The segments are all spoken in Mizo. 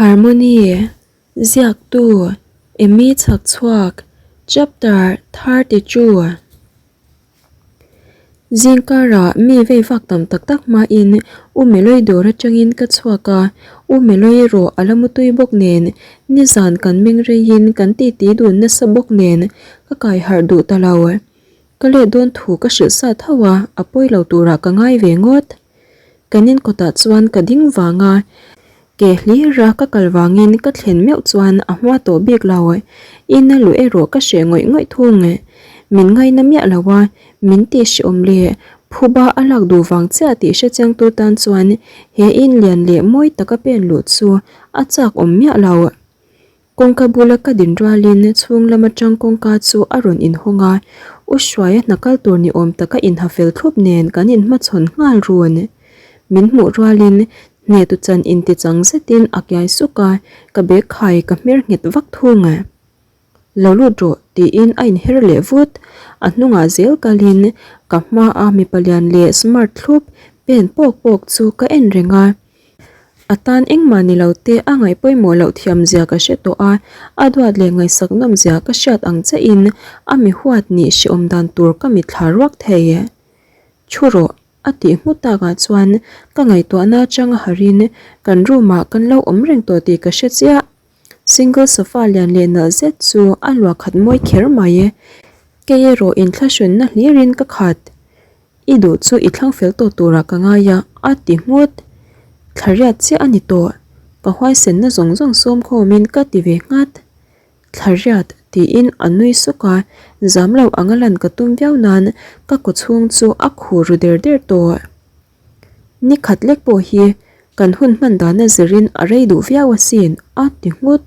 Harmony, Ziaktu, Emy Chhakchhuak, Chapter 32. Zingkarah mi vei vak tam tak tak hmain U Meloi dawr atangin ka chhuak a, U Meloi erawh a la mutui bawk nen, nizan kan meng reiin kan titi dun nasa bawk nen ka kai harh duh ta lo. Ka let dawn thu ka hrilh sa tho a, a pawi lo turah ka ngai ve ngawt. Kan in kawtah chuan ka ding vang a, ke hlir a ka kal vangin ka thlen meuh chuan a hma tawh bik lo. Ina luh erawh ka hreh ngawih ngawih thung. Min ngaina miah lo a, min tih hrehawm leh phuba a lak duh vang chiah tih hrechiang tu tan chuan he in lian leh mawi taka pen luh chu a chak awm miah lo. Kawngka bula ka din rualin chhung lam atang kawngka chu a rawn inhawng a, U Hruaia hna kal tur ni awm taka inha fel thlup nen kan inhmachhawn nghal run. Min hmuh rualin hne tu chan inti chang zetin a kiai suk a, ka bag khai ka hmer nghet vak thung. Lo lut rawh tiin a inher leh vut, a hnungah zel kalin ka hmaa mipa lian leh smart thlup pen pawk pawk chu ka en reng a. A tan engmah ni lo te a ngaih pawimawh loh thiam zia ka hre tawh a, a duat leh ngaihsak nawm zia ka hriat ang chiahin a mi huat nih hreawm dan tur ka mitthla ruak thei. Thu rawh, a tih hmu takah chuan ka ngaihtuahna atanga harin kan room ah kan lo awm reng tawh tih ka hre chiah. Single sofa lian leh nalh zet chu a luah khat mawi kher mai. Kei erawh inthlahrunna hlirin ka khat. I duh chu i thlang fel tawh turah ka ngai a, a ti nghut. Thlariat chiah a ni tawh. Ka huaisenna zawng zawng sawm khawmin ka ti ve nghat. Thlariat tiin a nui suk a, zam lo anga lan ka tum viau nan ka kaw chhung chu a khur ru der der tawh. Ni khat lek pawh hi kan hun hman dana zirin a rei duh viau asin, a ti nghut.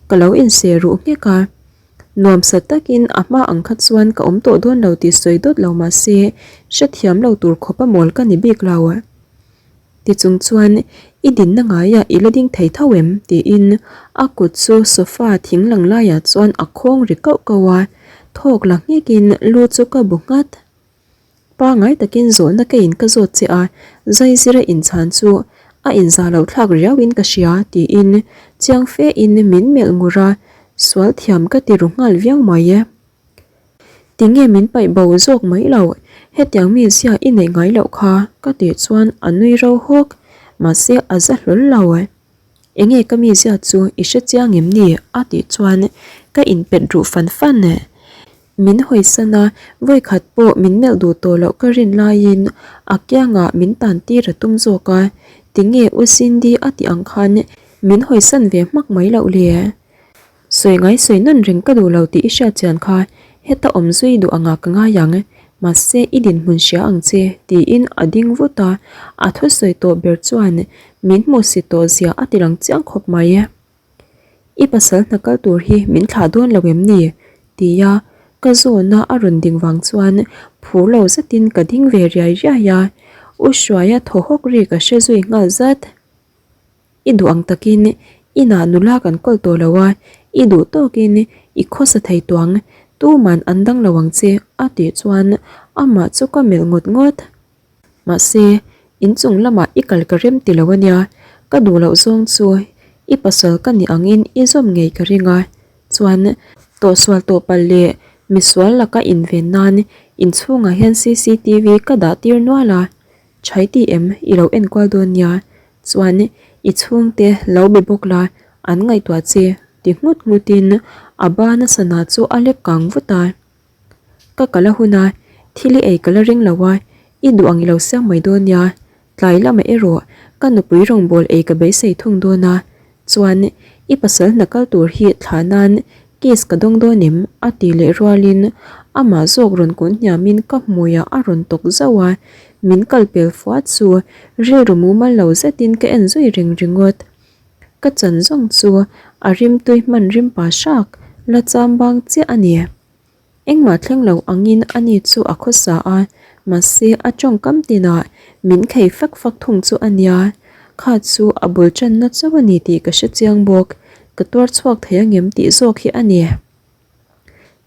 Ka lo inseh ruh nghek a. Nuamsa takin a hma ang kha chuan ka awm tawh dawn lo tih sawi dawt lo mah se hrethiam lo tur khawp a mawl ka ni bik lo. Tichung chuan i dinna ngaiah i la ding thei tho em? tiin a kut chu sofa thing lang laiah chuan a khawng ri kauh kauh a, thawk la nghekin lu chu ka bu nghat. Pangai takin zawhna ka in ka zawt che a, zaizira inchhan chu a inzah loh thlak riauin ka hria tiin chiang fe in min melh ngur a, sual thiam ka ti ru nghal viau mai e. Tinge min paih bo zawk mai lo, hetiang mi zia i neih ngai loh kha ka tih chuan a nui ro hawk, mahse a za hlawl lo. Enge ka mizia chu i hre chiang em ni? a tih chuan ka inpet ruh fan fan. Min hawisan a, vawikhat pawh min melh duh tawh loh ka rin laiin a kiangah min tan tir a tum zawk a, tinge U Cindy a tih ang khan min hawisan ve hmak mai loh le? Sawi ngai sawi nawn reng ka duh lo tih i hriat chian kha heta awm zui duh angah ka ngai ang, mahse i dinhmun hria ang che tiin a ding vut a, a thusawi tawh ber chuan min hmuhsit tawh zia a ti lang chiang khawp mai. I pasal hna kal tur hi min thlah dawn lo em ni? tia ka zawna a rawn ding vang chuan phur lo zetin ka ding ve riai riai a, U Hruaia thaw hawk ri ka hre zui nghal zat. I duh ang takin inah nula kan kawl tawh lo a, i duh tawkin i khawsa thei tuang, tuman an dang lo ang che a tih chuan amah chu ka melh ngawt ngawt. Mahse, inchung lamah i kal ka rem ti lo a nia, ka duh loh zawng chu i pasal ka nih angin i zawm ngei ka ring a, chuan tawhsual tawh palh leh misual laka inven nan inchhungah hian cctv ka dah tir nual a, chhai ti em i lo enkual dawn nia, chuan i chhungte lo be bawk la an ngaihtuah che ti nghut nghutin a bana sana chu a lek kang vut a. Ka kal a hun a, thil i ei ka la ring lo a, i duh ang i lo siam mai dawn nia, tlai lamah erawh ka nupui rawngbâwl ei ka beisei thung dawn a, chuan i pasal hna kal tur hi thlah nan case ka dawng dawn em? a ti leh rualin amah zawk rawn kun hniamin ka hmuiah a rawn tawk zauh a, min kal pel fuat chu rilru mumal lo zetin ka en zui reng ringawt. Ka chan zawng chu a rimtui hman rim pa hrak la chambang chiah a ni. Engmah thleng lo angin ani chu a khawsa a, mahse a tawngkam tinah min khei fak fak thung chu a nia. Kha chu a bul tanna chauh a ni tih ka hre chiang bawk, ka tuar chhuak thei angem tih zawk hi a ni.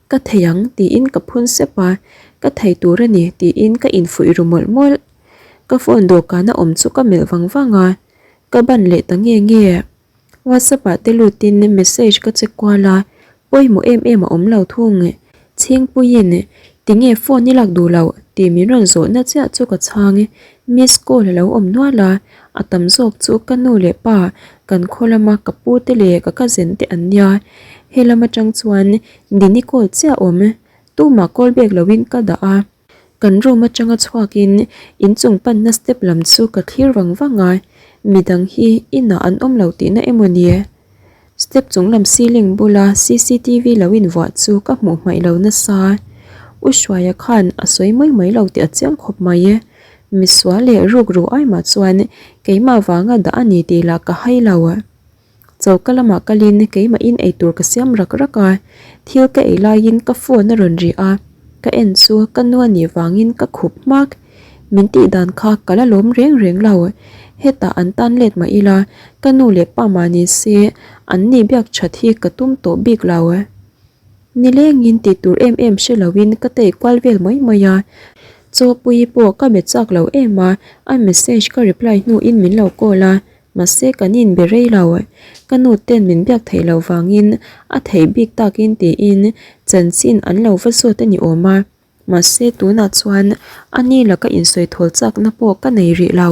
Ka thei ang tiin ka phun sep a, ka thei tur a ni tiin ka infuih ru mawlh mawlh. Ka phone dawhkana awm chu ka melh vang vang a, ka ban leh ta nge nge. WhatsApp ah te lutin message ka check kual a, pawimawh em em a awm lo thung. Chhingpuiin, Tinge phone i lak duh loh? tih min rawn zawhna chiah chu ka chhang. Miss call a lo awm nual a, a tam zawk chu ka nu leh pa, kan khaw lama ka pu te leh ka cousin te an nia. He lam atang chuan Dini call chiah a awm. Tumah call bek loin ka dah a. Kan room atanga chhuakin inchung panna step lam chu ka thlir vang vang a, midang hi inah an awm lo tihna emaw ni? Step chung lam ceiling bula cctv lo invuah chu ka hmuh hmaih lo nasa. U Hruaia khan a sawi mai mai lo tih a chiang khawp mai. Misual leh rukru ai mah chuan keimah vanga dah a ni tih lah ka hai lo. Choka lamah kalin keimahin eitur ka siam rak rak a, thil ka ei laiin ka phone a rawn ri a, ka en chu ka nu a nih vangin ka khup hmak. Min tih dan kha ka la lawm reng reng lo, hetah an tan let mah ila ka nu leh pa mah ni se an ni biak that hi ka tum tawh bik lo. Nilengin tih tur em em hre loin ka tei kual vel mai mai a, Chawpuii pawh ka be chak lo em a, a message ka reply hnuin min lo call a, Mahse kan inbe rei lo. Ka nu ten min biak theih loh vangin a theih bik takin tiin chanchin an lo va zawt a ni awm a. Mahse tunah chuan a ni laka insawi thawl chakna pawh ka nei rih lo.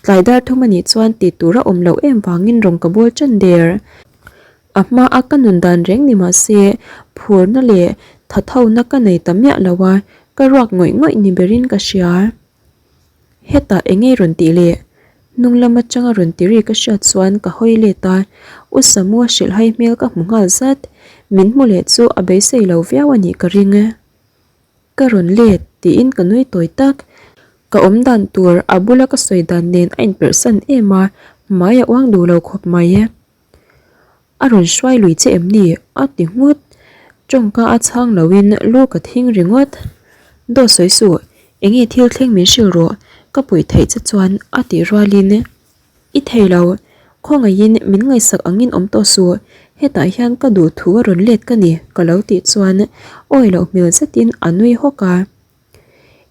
Tlai dar thum a nih chuan tih tur a awm loh em vangin rawn ka bawl tan der. A hma a ka nun dan reng ni mahse phurna leh thathona ka nei ta miah lo a, ka ruak ngawih ngawih ni berin ka hria. Hetah eng nge rawn tih leh? Hnung lam atanga rawn ti ri ka hriat chuan ka hawi let a, U Samua hrilhhai hmel ka hmu nghal zat. Min hmu leh chu a beisei lo viau a nih ka ring. Ka rawn let tiin ka nui tawi tak. Ka awm dan tur a bula ka sawi dan nen a inperhsan em a, hmai a uang duh lo khawp mai. A rawn hruai lui che em ni? A ti nghut. Tawngka a chhang loin lu ka thing ringawt. Daw sawi suh, enge thil thleng min hrilh rawh, ka puih theih che chuan a tih rualin I thei lo, khawngaihin min ngaihsak angin awm tawh suh, hetah hian ka duh thu a rawn let ka ni ka lo tih chuan awi loh hmel zetin a nui hawk a.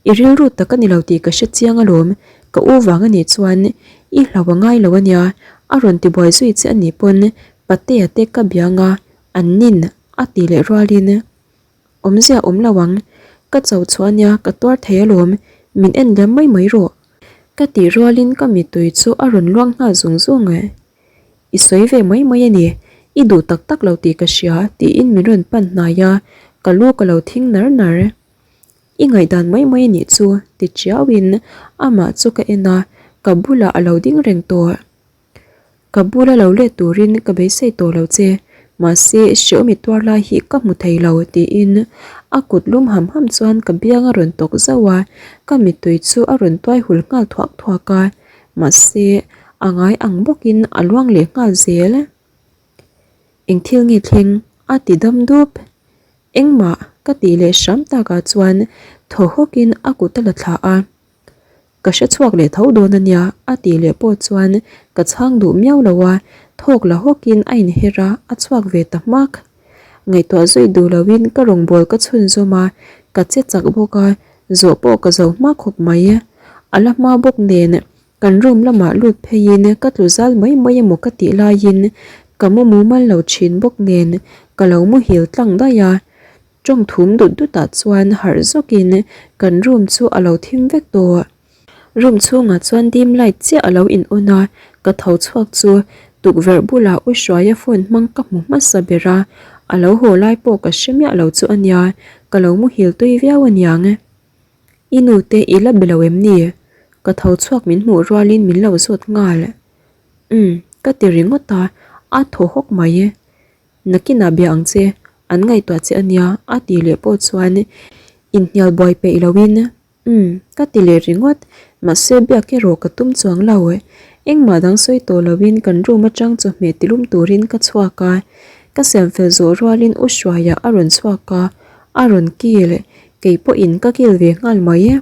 I rilru tak a ni lo tih ka hre chiang alawm, ka u vang a nih chuan i hlau a ngai lo a nia, a rawn ti buai zui che a nih pawn Patea te ka biang a, an nin a ti leh rualin awmzia awm lo ang, ka cho chhuah a nia ka tuar thei alawm, min en liam mai mai rawh. Ka tih rualin ka mittui chu a rawn luang nghal zung zung. I sawi ve mai mai a ni, i duh tak tak lo tih ka hria tiin min rawn pan hnai a, ka lu ka lo thing nar nar. I ngaihdan mai mai a nih chu ti chiauin amah chu ka en a, ka bulah a lo ding reng tawh. Ka bula lo let turin ka beisei tawh lo che, mahse hreawm i tuar lai hi ka hmu thei lo tiin a kut lum ham ham chuan ka biang a rawn tawk zauh a, ka mittui chu a rawn tuai hul nghal thuak thuak a, mahse a ngai ang bawkin a luang leh nghal zel. Eng thil nge thleng? a ti dam dup. Engmah ka tih leh hram takah chuan thaw hawkin a kut a la thla a, Ka hre chhuak leh tho dawn a nia a tih leh pawh chuan ka chhang duh miau lo a, thawk la hawkin a inher a, a chhuak ve ta hmak. Ngaihtuah zui duh loin ka rawngbâwl ka chhunzawm a, ka che chak bawk a, zawh pawh ka zo hma khawp mai. A la hma bawk nen Kan room lamah lut pheiin ka tlu zal mai mai emaw ka tih laiin ka mu mumal lo thin bawk nen ka lo muhil tlang daih a. Tawng thum dut dutah chuan harh zawkin kan room chu a lo thim vek tawh. Room chhungah chuan dim light chiah a lo in on a, ka tho chhuak chu tukverh bulah U Hruaia phone hmang ka hmu hmasa ber a, a lo haw lai pawh ka hre miah lo chu a nia, ka lo muhil tui viau aniang. I nu te i la be lo em ni? Ka tho chhuak min hmuh rualin min lo zawt nghal. Umm, ka ti ringawt a, a thaw hawk mai. Nakinah bia ang che, an ngaihtuah che a nia a tih leh pawh chuan inhnial buai peih loin umm ka ti leh ringawt, mahse biak erawh ka tum chuang lo. Engmah dang sawi tawh loin kan room atang chawhmeh tilum turin ka chhuak a, ka siam fel zawh rualin U Hruaia a rawn chhuak a, a rawn kil. Kei pawhin ka kil ve nghal mai e.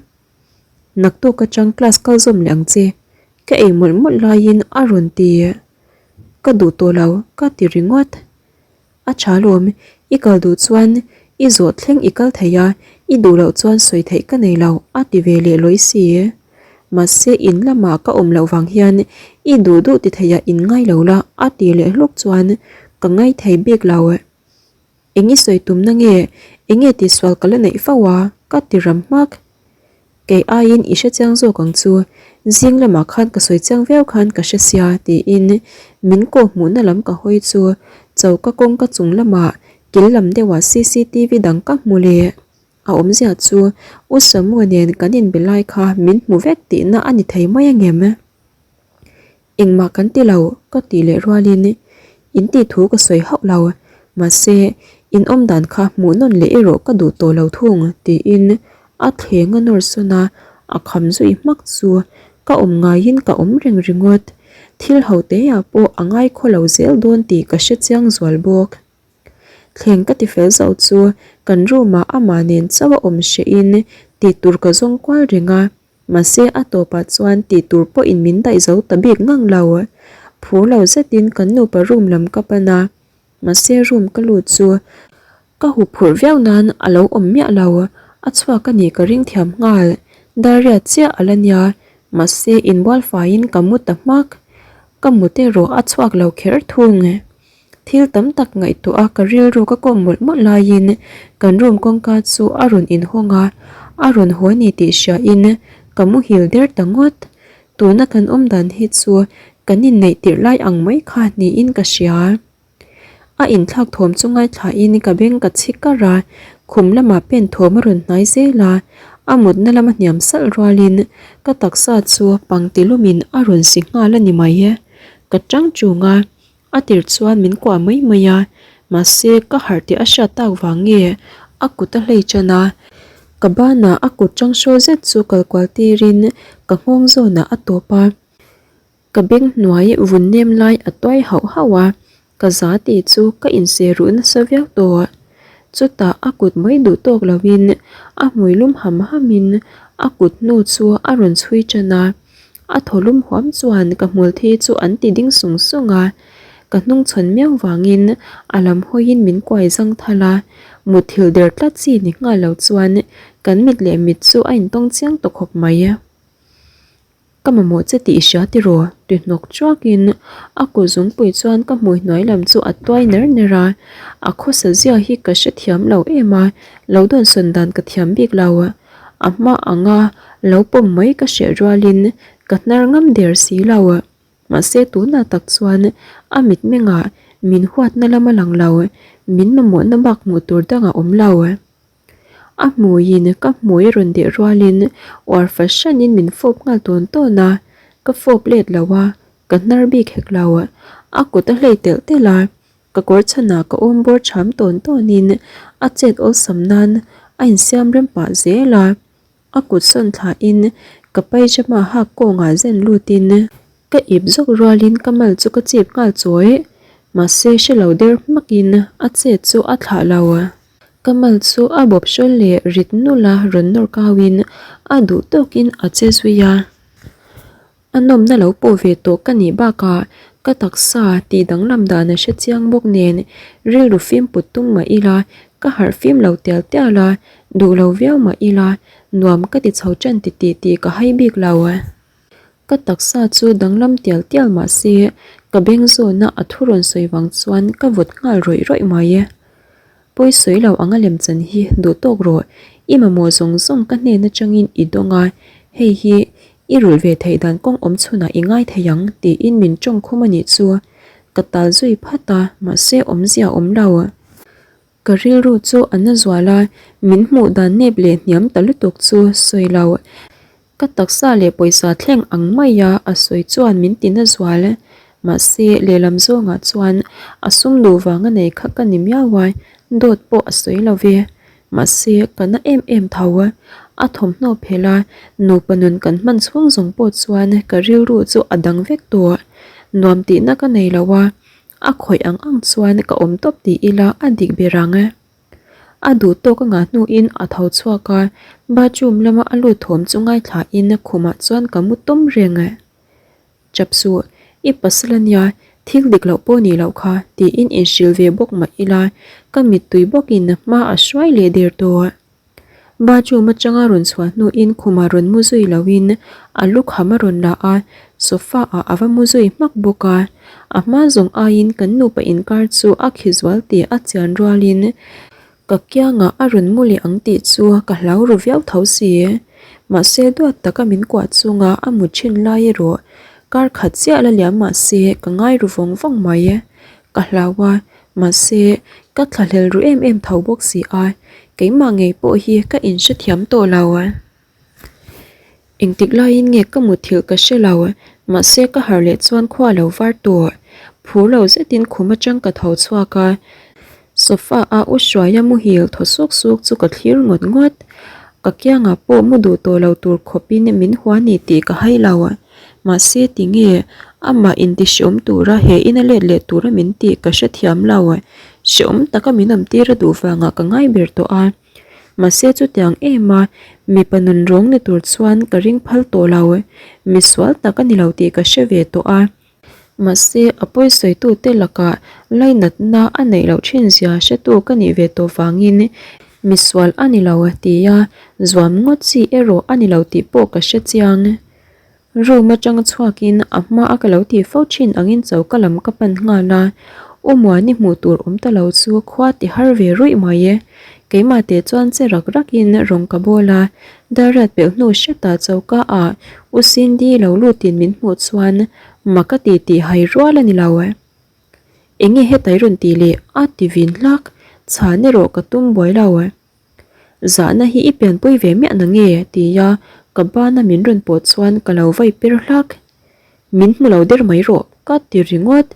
Naktuk atang class kal zawm leh ang che. Ka ei mawlh mawlh laiin a rawn ti. Ka duh tawh lo, ka ti ringawt. A tha lawm, i kal duh chuan i zawh thleng i kal thei a, i duh loh chuan sawi theih ka nei lo, a ti ve leh lawi si. Mahse in lamah ka awm loh vang hian i duh duh ti theiah in ngai lo la a ti leh hluk chuan ka ngai thei bik lo. Eng i sawi tumna nge? Enge tihsual ka la neih fo a? Ka ti ram hmak. Kei aiin i hre chiang zawk ang chu, zing lamah khan ka sawi chiang viau khan ka hre sia tiin min kawh hmuhna lam ka hawi chu choka kawngka chung lamah kil lam deuhah cctv dang ka hmu leh. A awmzia chu U Samu nen kan inbe lai kha min hmu vek tihna a ni thei mai angem? Engmah kan ti lo, ka tih leh rualin in tih thu ka sawi hauh lo, mahse in awm dan kha hmuh nawn leh erawh ka duh tawh lo thung tiin a thleng a nawr sawn a, a kham zui hmak chu ka awm ngaiin ka awm reng ringawt. Thil ho teah pawh a ngai khaw lo zel dawn tih ka hre chiang zual bawk. Thleng ka ti fel zo chu kan room ah amah nen chauh a awm hrehin tih tur ka zawng kual reng a. Mahse a tawpah chuan tih tur pawhin min daih zo ta bik ngang lo. Phur lo zetin kan nupa room lam ka pan a, mahse room ka lut chu ka hup phurh viau nan a lo awm miah lo, a chhuak a nih ka ring thiam nghal. Dar riat chiah a la nia, mahse inbual faiin ka mu ta hmak. Ka mut erawh a chhuak lo kher thung. Thil tam tak ngaihtuah a ka rilru ka kawm mawlh mawlh laiin kan room kawngka chu a rawn inhawng a, a rawn haw ni tih hriain ka muhil der ta ngawt. Tuna kan awm dan hi chu kan inneih tirh lai ang mai kha niin ka hria. A inthlak thawm chu ngaithlain ka beng ka chhi kar a, khum lamah pen thawm a rawn hnai zel a, a mutna lama hniam salh rualin ka taksa chu pangti lumin a rawn si nghal a ni mai. Ka tang chung a, A tir chuan min kuah mai mai a, mahse ka harh tih a hriat tak vang nge a kut a hlei tan a, ka banah a kut tang hrawl zet chu kal kual tirin ka nghawng zawnah a tawp a, ka beng hnuai vun nem lai a tuai hauh hauh a, ka za tih chu ka inseh ruh nasa viau tawh. Chutah a kut mai duh tawk lovin a hmui lum ham hamin a kut hnu chu a rawn chhui tan a. A thaw lum huam chuan ka hmul thi chu an ti ding sung sung a, ka hnung chhawn miau vangin a lam hawiin min kuai zang thal a, mutthilh der tlat chi ni nghal lo chuan kan mit leh mit chu a intawng chiang tawh khawp mai. Ka mamawh che tih i hria tiraw? Ti hnawk chuakin a kut zungpui chuan ka hmui hnuai lam chu a tuai ner ner a, a khawsa zia hi ka hrethiam lo em a, lo dawnsawn dan ka thiam bik lo. A hma anga lo pawm mai ka hreh rualin ka hnar ngam der si lo. Mahse tunah tak chuan a mitmengah min huatna lam a lang lo, min mamawhna bak hmuh tur dang a awm lo. A hmuiin ka hmui a rawn deh rualin uar fahranin min fawp nghal tawn tawn a, ka fawp let lo a, ka hnar bik hek lo. A kut a hlei telh telh a, Ka kawr chhanah ka awm bawr cham tawn tawnin a chet awlsam nan a insiam rem pah zel a, a kut sawn thlahin ka paijama hak kawngah zen lutin ka ip zawk rualin ka mal chu ka chip nghal chawi, mahse hre lo der hmakin a chet chu a thlah lo. Ka mal chu a bawp hrawl leh rit nula rawn nawr kauin a duh tawkin a che zui a. A nawmna lo pawh ve tawh ka nih bakah ka taksa tih danglam dan a hre chiang bawk nen rilru fim put tum mah ila ka harh fim lo tial tial a, duh lo viau mah ila nuam ka ti chho tan ti tih tih ka hai bik lo. Ka taksa chu danglam tial tial mah se ka beng zawna a thu rawn sawi vang chuan ka vawt nghal rawih rawih mai. Pawi sawi lo anga lem chan hi duh tawk rawh, i mamawh zawng zawng ka hnen atangin i dawng a, hei hi i rulh ve theih dan kawng awm chhunah i ngai thei ang tiin min tawng khum a nih chu. Ka tal zui phat a, mahse awmzia a awm lo. Ka rilru chu a na zual a, min hmuh dan nep leh hniam ta lutuk chu sawi lo. Ka taksa leh pawisa thleng ang maia a sawi chuan min ti na zual. Mahse, lehlam zawngah chuan a sum duh vanga nei kha ka ni miau a, dawt pawh a sawi lo ve. Mahse, ka na em em tho. A thawmhnaw phelh a, nupa nun kan hman chhung zawng pawh chuan ka rilru chu a dang vek tawh. Nuam tihna ka nei lo a, a khawih ang ang chuan ka awm tawp ti ila a dik ber ang. A duh tawk a ngah hnuin a tho chhuak a, bathroom lama a lut thawm chu ngaithlain khumah chuan ka mu tawm reng. Chap suh, i pasal a nia, thil dik loh pawh nih loh kha tiin inhrilh ve bawk mah ila, ka mittui bawkin hma a hruai leh der tawh. Bathroom atanga rawn chhuah hnuin khumah rawn mu zui loin a lukham a rawn la a, sofa ah a va mu zui hmak bawk a. A hma zawng aiin kan nupa inkar chu a khi zual tih a chian rualin ka kiangah a rawn mu leh ang tih chu ka hlau ru viau tho si. Mahse duat taka min kuah chunga a mu thin lai erawh kar khat chiah la liam mahse ka ngai ru vawng vawng mai. Ka hlau a, mahse ka thlahlel ru em em tho bawk si a, keimah ngei pawh hi ka inhrethiam tawh lo. Engtik laiin nge ka muthilh ka hre lo, mahse ka harh leh chuan khua lo var tawh. Phur lo zetin khum atang ka tho chhuak a, sofa a u Hruaia muhil thaw suk suk chu ka thlir ngawt ngawt. Ka kiangah pawh mu duh tawh lo tur khawpin min hua ni tih ka hai lo. Mahse tinge amah intihreawm tura he ina let leh tura min tih ka hrethiam lo. Hreawm taka min awmtir a duh vangah ka ngai ber tawh a. Mahse chutiang em a, mipa nun rawng ni tur chuan ka ring phal tawh lo, misual tak a ni lo tih ka hre ve tawh a. Mahse a pawisawitute lakah lainatna a neih loh thin zia hretu ka nih ve tawh vangin misual a ni lo tia zuam ngawt chi erawh a ni lo tih pawh ka hre chiang. Room atanga chhuakin a hma a ka lo tih fo thin angin choka lam ka pan nghal a, U Muani hmuh tur awm ta lo chu khua ti har ve ruih mai e. Keimah teh chuan che rak rakin rawng ka bawl a, Dariat pelh hnu hretah choka ah U Cindy lo lutin min hmuh chuan mak a ti tih hai rual a ni lo. Enge hetai rawn tih leh a ti vin hlak, chhan erawh ka tum buai lo. Zahna hi i pianpui ve miah na nge? tia ka bana min rawn pawh chuan ka lo vai per hlak. Min hmu lo der mai rawh, ka ti ringawt.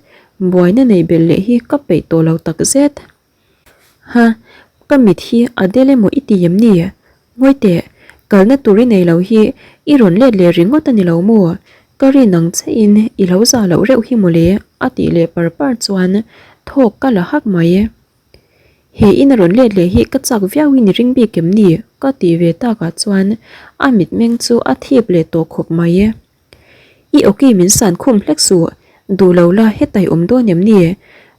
Buaina nei belh leh hi ka peih tawh lo takzet. Ha, ka mit hi a del emaw i ti em ni? Ngawi teh, kalna tur i nei lo hi i rawn let leh ringawt a ni lo maw? Ka rin ang chiahin i lo zah loh reuh hi mawle, a tih leh par par chuan thawk ka la hak mai. He in a rawn let leh hi ka chak viau in i ring bik em ni? Ka tih ve takah chuan a mitmeng chu a thip leh tawh khawp mai. I awki min san khum hlek suh, duh lo la hetai awm dawn em ni?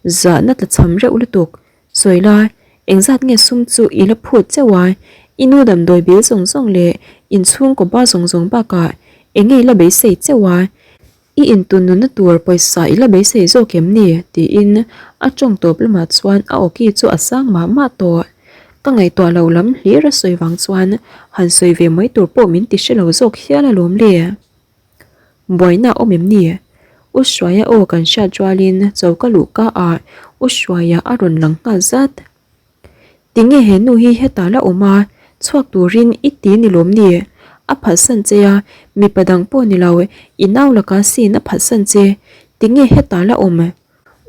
Zahna tla cham reuh lutuk. Sawi la, engzat nge sum chu i la phut chauh a, i nu damdawi bil zawng zawng leh inchhungkaw ba zawng zawng bakah enge i la beisei chauh a? I intun nunna tur pawisa i la beisei zawk em ni? tiin a tawng tawp lamah chuan a awki chu a sang mah mah tawh. Ka ngaihtuah lo lam hlir a sawi vang chuan han sawi ve mai tur pawh min ti hre lo zawk hial alawm le. Buaina a awm em ni? U Hruaia aw kan hriat rualin choka luhka ah U Hruaia a rawn lang nghal zat. Tinge he nu hi hetah la awm a, chhuak turin i ti ni lawm ni? A phatsan che a, mipa dang pawh ni lo, i nau laka sin a phatsan che, tinge hetah la awm?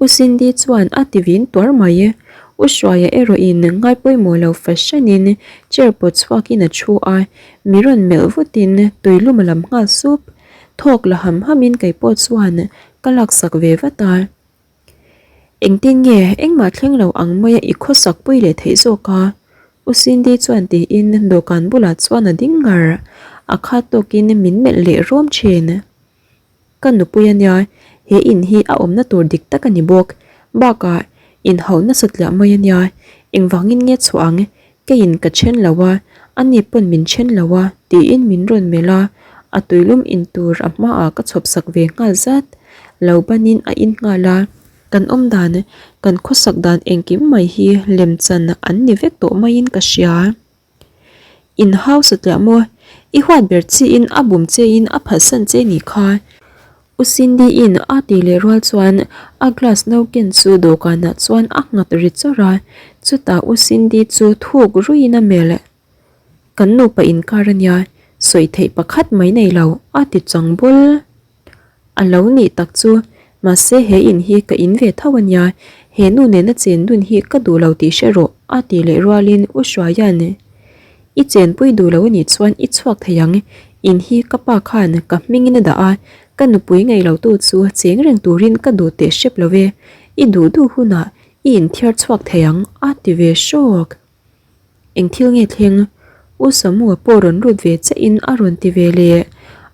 U Cindy chuan a ti vin tuar mai. U Hruaia erawhin ngai pawimawh lo fahranin chair pawt chhuakin a thu a, mi rawn melh vutin tuilum a lam nghal sup. Thawk la ham hamin kei pawh chuan ka laksak ve vat a. Engtin nge engmah thleng lo ang maia i khawsak pui leh theih zawk a? U Cindy chuan tiin dawhkan bulah chuan a ding ngar. A khat tawkin min melh leh rawm thin. Ka nupui a nia, he in hi a awmna tur dik tak a ni bawk. Bakah inhauh nasa tliah mai a nia, engvangin nge chhuah ang? Keiin ka then lo a, ani pawn min then lo a, tiin min rawn melh a, a tuilum in tur a hmaah ka chhawp sak ve nghal zat. Lo banin a in nghal a, kan awm dan, kan khawsak dan engkim mai hi lemchan an ni vek tawh maiin ka hria. In hausa tliah maw? I huat ber chiin a bum chein a phatsan che nih kha. U Cindy-in a tih leh rual chuan a glass no ken chu dawhkanah chuan a nghat ri chawrh a, chutah U Cindy chu thuk ruiin a melh. Kan nupa inkar a nia, sawi theih pakhat mai nei lo, a ti chang bul. A lo nih tak chu, mahse he in hi ka in ve tho a nia, he nu nena chen dun hi ka duh lo tih hre rawh, a tih leh rualin U Hruaia'n I chenpui duh lo a nih chuan i chhuak thei ang, in hi ka pa khan ka hmingin a dah a, ka nupui ngaih lo tu chu cheng reng turin ka duh teh hrep lo e, i duh duh hunah i inthiar chhuak thei ang a ti ve hrawk. Eng thil nge thleng? U Samua pawh rawn lut ve chiahin a rawn ti ve leh.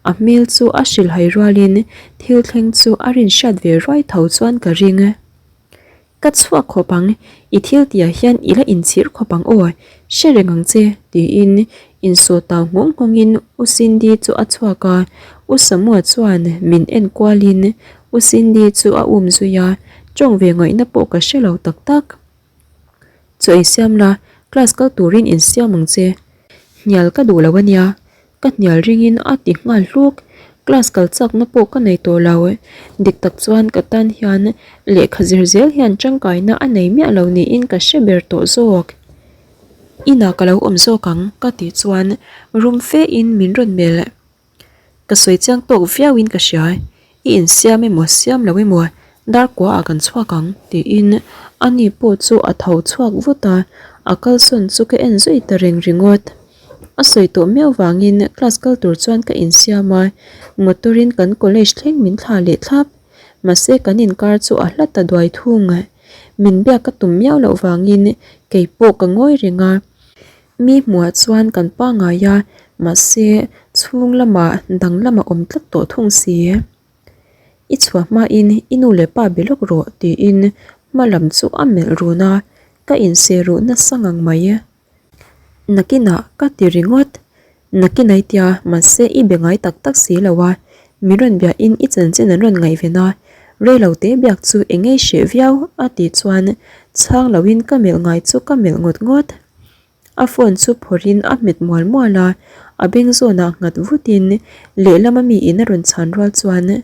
A hmel chu a hrilhhai rualin thil thleng chu a rinhriat ve ruai tho chuan ka ring. Ka chhuak khawp ang, i thil tihah hian i la inchhir khawp ang aw. Hre reng ang che, tiin insawh tau nghawng nghawngin U Cindy chu a chhuak a, U Samua chuan min en kualin U Cindy chu a um zui a, tawng ve ngaihna pawh ka hre lo tak tak. Chaw ei siam la, class kal turin insiam ang che. Hnial ka duh lo ania, Ka hnial ringin a ti nghal hluk. Class kal chakna pawh ka nei tawh lo. Dik tak chuan ka tan hian lehkha zir zel hian tangkaina a nei miah lo niin ka hre ber tawh zawk. Inah ka lo awm zawk ang ka tih chuan rum fe in min rawn melh. Ka sawi chiang tawk viau in ka hria. I insiam emaw siam lo emaw dar kuaah kan chhuak ang tiin ani pawh chu a tho chhuak vut a, a kalsawn chu ka en zui ta reng ringawt. A sawi tawh miau vangin class kal tur chuan ka insiam a, motor in kan college thleng min thlah leh thlap. Mahse kan inkar chu a hla ta duai thung. Min biak ka tum miau loh vangin keipawh ka ngawi reng a. Mi hmuhah chuan kan pangngai a, mahse chhung lamah dang lamah awm tlat tawh thung si. I chhuah hmain i nu leh pa be lawk rawh tiin hma lam chu a melh run a, ka inseh ruh nasa ngang mai. Nakinah ka ti ringawt. Nakin ai tia mahse i be ngai tak tak si lo a, min rawn biahin i chanchin an rawn ngaihven a, reilo te biak chu eng ei hreh viau a tih chuan chhang loin ka melh ngai chu ka melh ngawt ngawt. A phone chu phawrhin a hmet mual mual a, a beng zawnah nghat vutin lehlama miin a rawn chhan rual chuan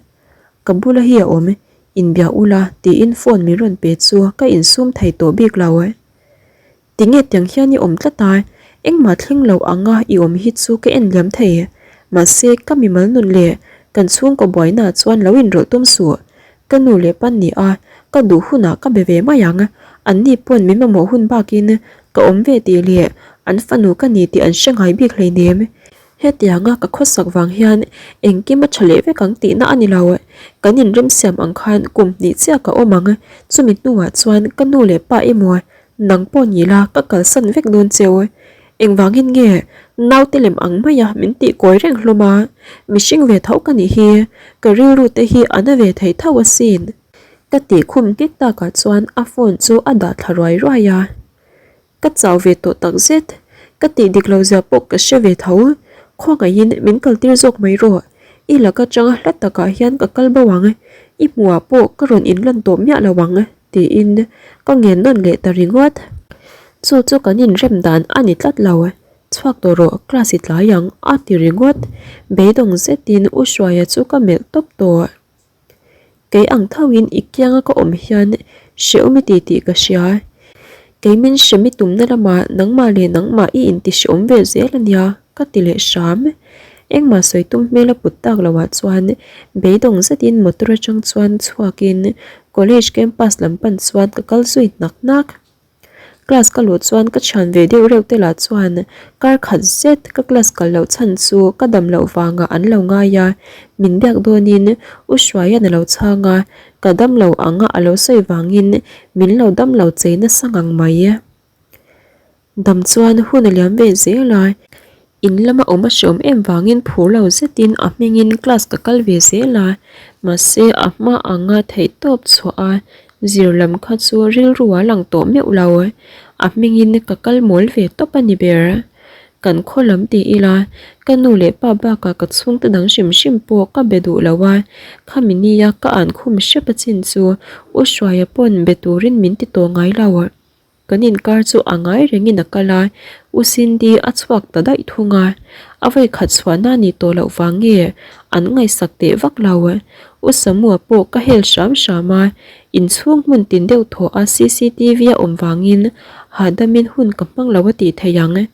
Ka bula hi a awm, inbia ula tiin phone min rawn pe chu ka insum thei tawh bik lo. Tinge tiang hian i awm tlat a, engmah thleng lo anga i awm hi chu ka en liam thei. Mahse, ka mimal nun leh kan chhungkaw buainaah chuan lo inrawlh tum suh. Ka nu leh pan ni a, ka duh hunah ka be ve mai ang. Anni pawn min mamawh hun bakin ka awm ve tih leh an fanu ka ni tih an hre ngai bik hleinem. Hetianga ka khawsak vang hian engkim a tha leh vek ang tihna a ni lo. Kan inremsiam ang khan kum hnih chiah ka awm ang. Chumi hnuah chuan ka nu leh pa emaw Nang pawh ni la ka kalsan vek dawn cheu. Engvangin nge naute lem ang maia min tih kawi reng hlawm a, mihring ve tho ka nih hi, ka rilru te hi a na ve thei tho asin. Ka tih khum nghek takah chuan a phone chu a dah thla ruai ruai a. Ka chau ve tawh takzet, ka tih dik lo zia pawh ka hre ve tho, khawngaihin min kaltir zawk mai rawh, i laka changa hla takah hian ka kal bo ang, i hmuhah pawh ka rawn inlan tawh miah lo ang. Tiin ka ngen nawn leh ta ringawt. Chu chu kan inrem dan a ni tlat lo. Chhuak tawh rawh, class i tlai ang a ti ringawt. Beidawng zetin U Hruaia chu ka melh tawp tawh. Kei ang thoin i kianga ka awm hian hrehawm i ti tih ka hria. Kei min hrem i tumna lamah nangmah leh nangmah i inti hrehawm ve zel a nia ka ti leh hram. Engmah sawi tum hmel a put tak loah chuan beidawng zetin motor atang chuan chhuakin college campus lam pan chuan ka kal zui hnak hnak. Class ka luh chuan ka thian ve deuh reuh te lah chuan kar khat zet ka class kal loh chhan chu ka dam loh vangah an lo ngai a, min biak dawnin U Hruaia'n a lo chhang a, ka dam lo ang a a lo sawi vangin min lo dam lo chei nasa ngang mai. Dam chuan hun a liam ve zel a, in lama awm a hreawm em vangin phur lo zetin a hmingin class ka kal ve zel a, mahse a hma anga theihtawp chhuah a zir lam kha chu rilru a lang tawh meuh lo, a hmingin ka kal mawl ve tawp a ni ber. Kan khaw lam ti ila, ka nu leh pa bakah ka chhungte dang hrim hrim pawh ka be duh lo a, khami nia ka an khum hrep a chin chu U Hruaia pawn be turin min ti tawh ngai lo. Kan inkar chu a ngai rengin a kal a, U Cindy a chhuak ta daih thung a, a vawi khat chhuahna ni tawh loh vang nge an ngaihsak teh vak lo. U Samua pawh ka hel hram hram a, inchhung hmun tin deuh thaw a cctv a awm vangin hahdamin hun ka hmang lo a tih theih ang.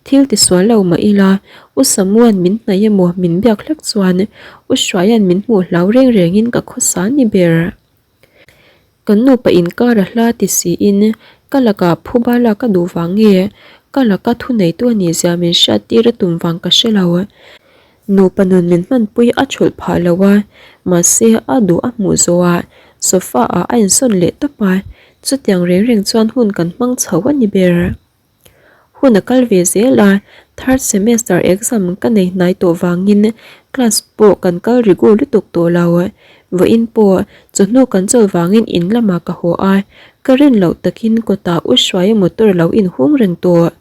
Thil tisual lo mah ila, U Samua'n min hnaih emaw min biak hlek chuan U Hruaia'n min hmuh hlau reng rengin ka khawsa ni ber. Kan nupa inkar a hla ti siin ka lakah phuba lak a duh vang nge ka laka thuneitu a nih zia min hriat tir a tum vang ka hre lo. Nupa nun min hmanpui a thulh phah lo a, mahse a duh a hmuh zawhah sofa ah a insawn leh tawp a, chutiang reng reng chuan hun kan hmang chho a ni ber. Hun a kal ve zel a, third semester exam ka nei hnai tawh vangin class pawh kan kal rigu lutuk tawh lo. Vawiin pawh chawhnu kan chawlh vangin in lamah ka haw a, ka rin loh takin kawtah U Hruaia motor a lo inhung reng tawh.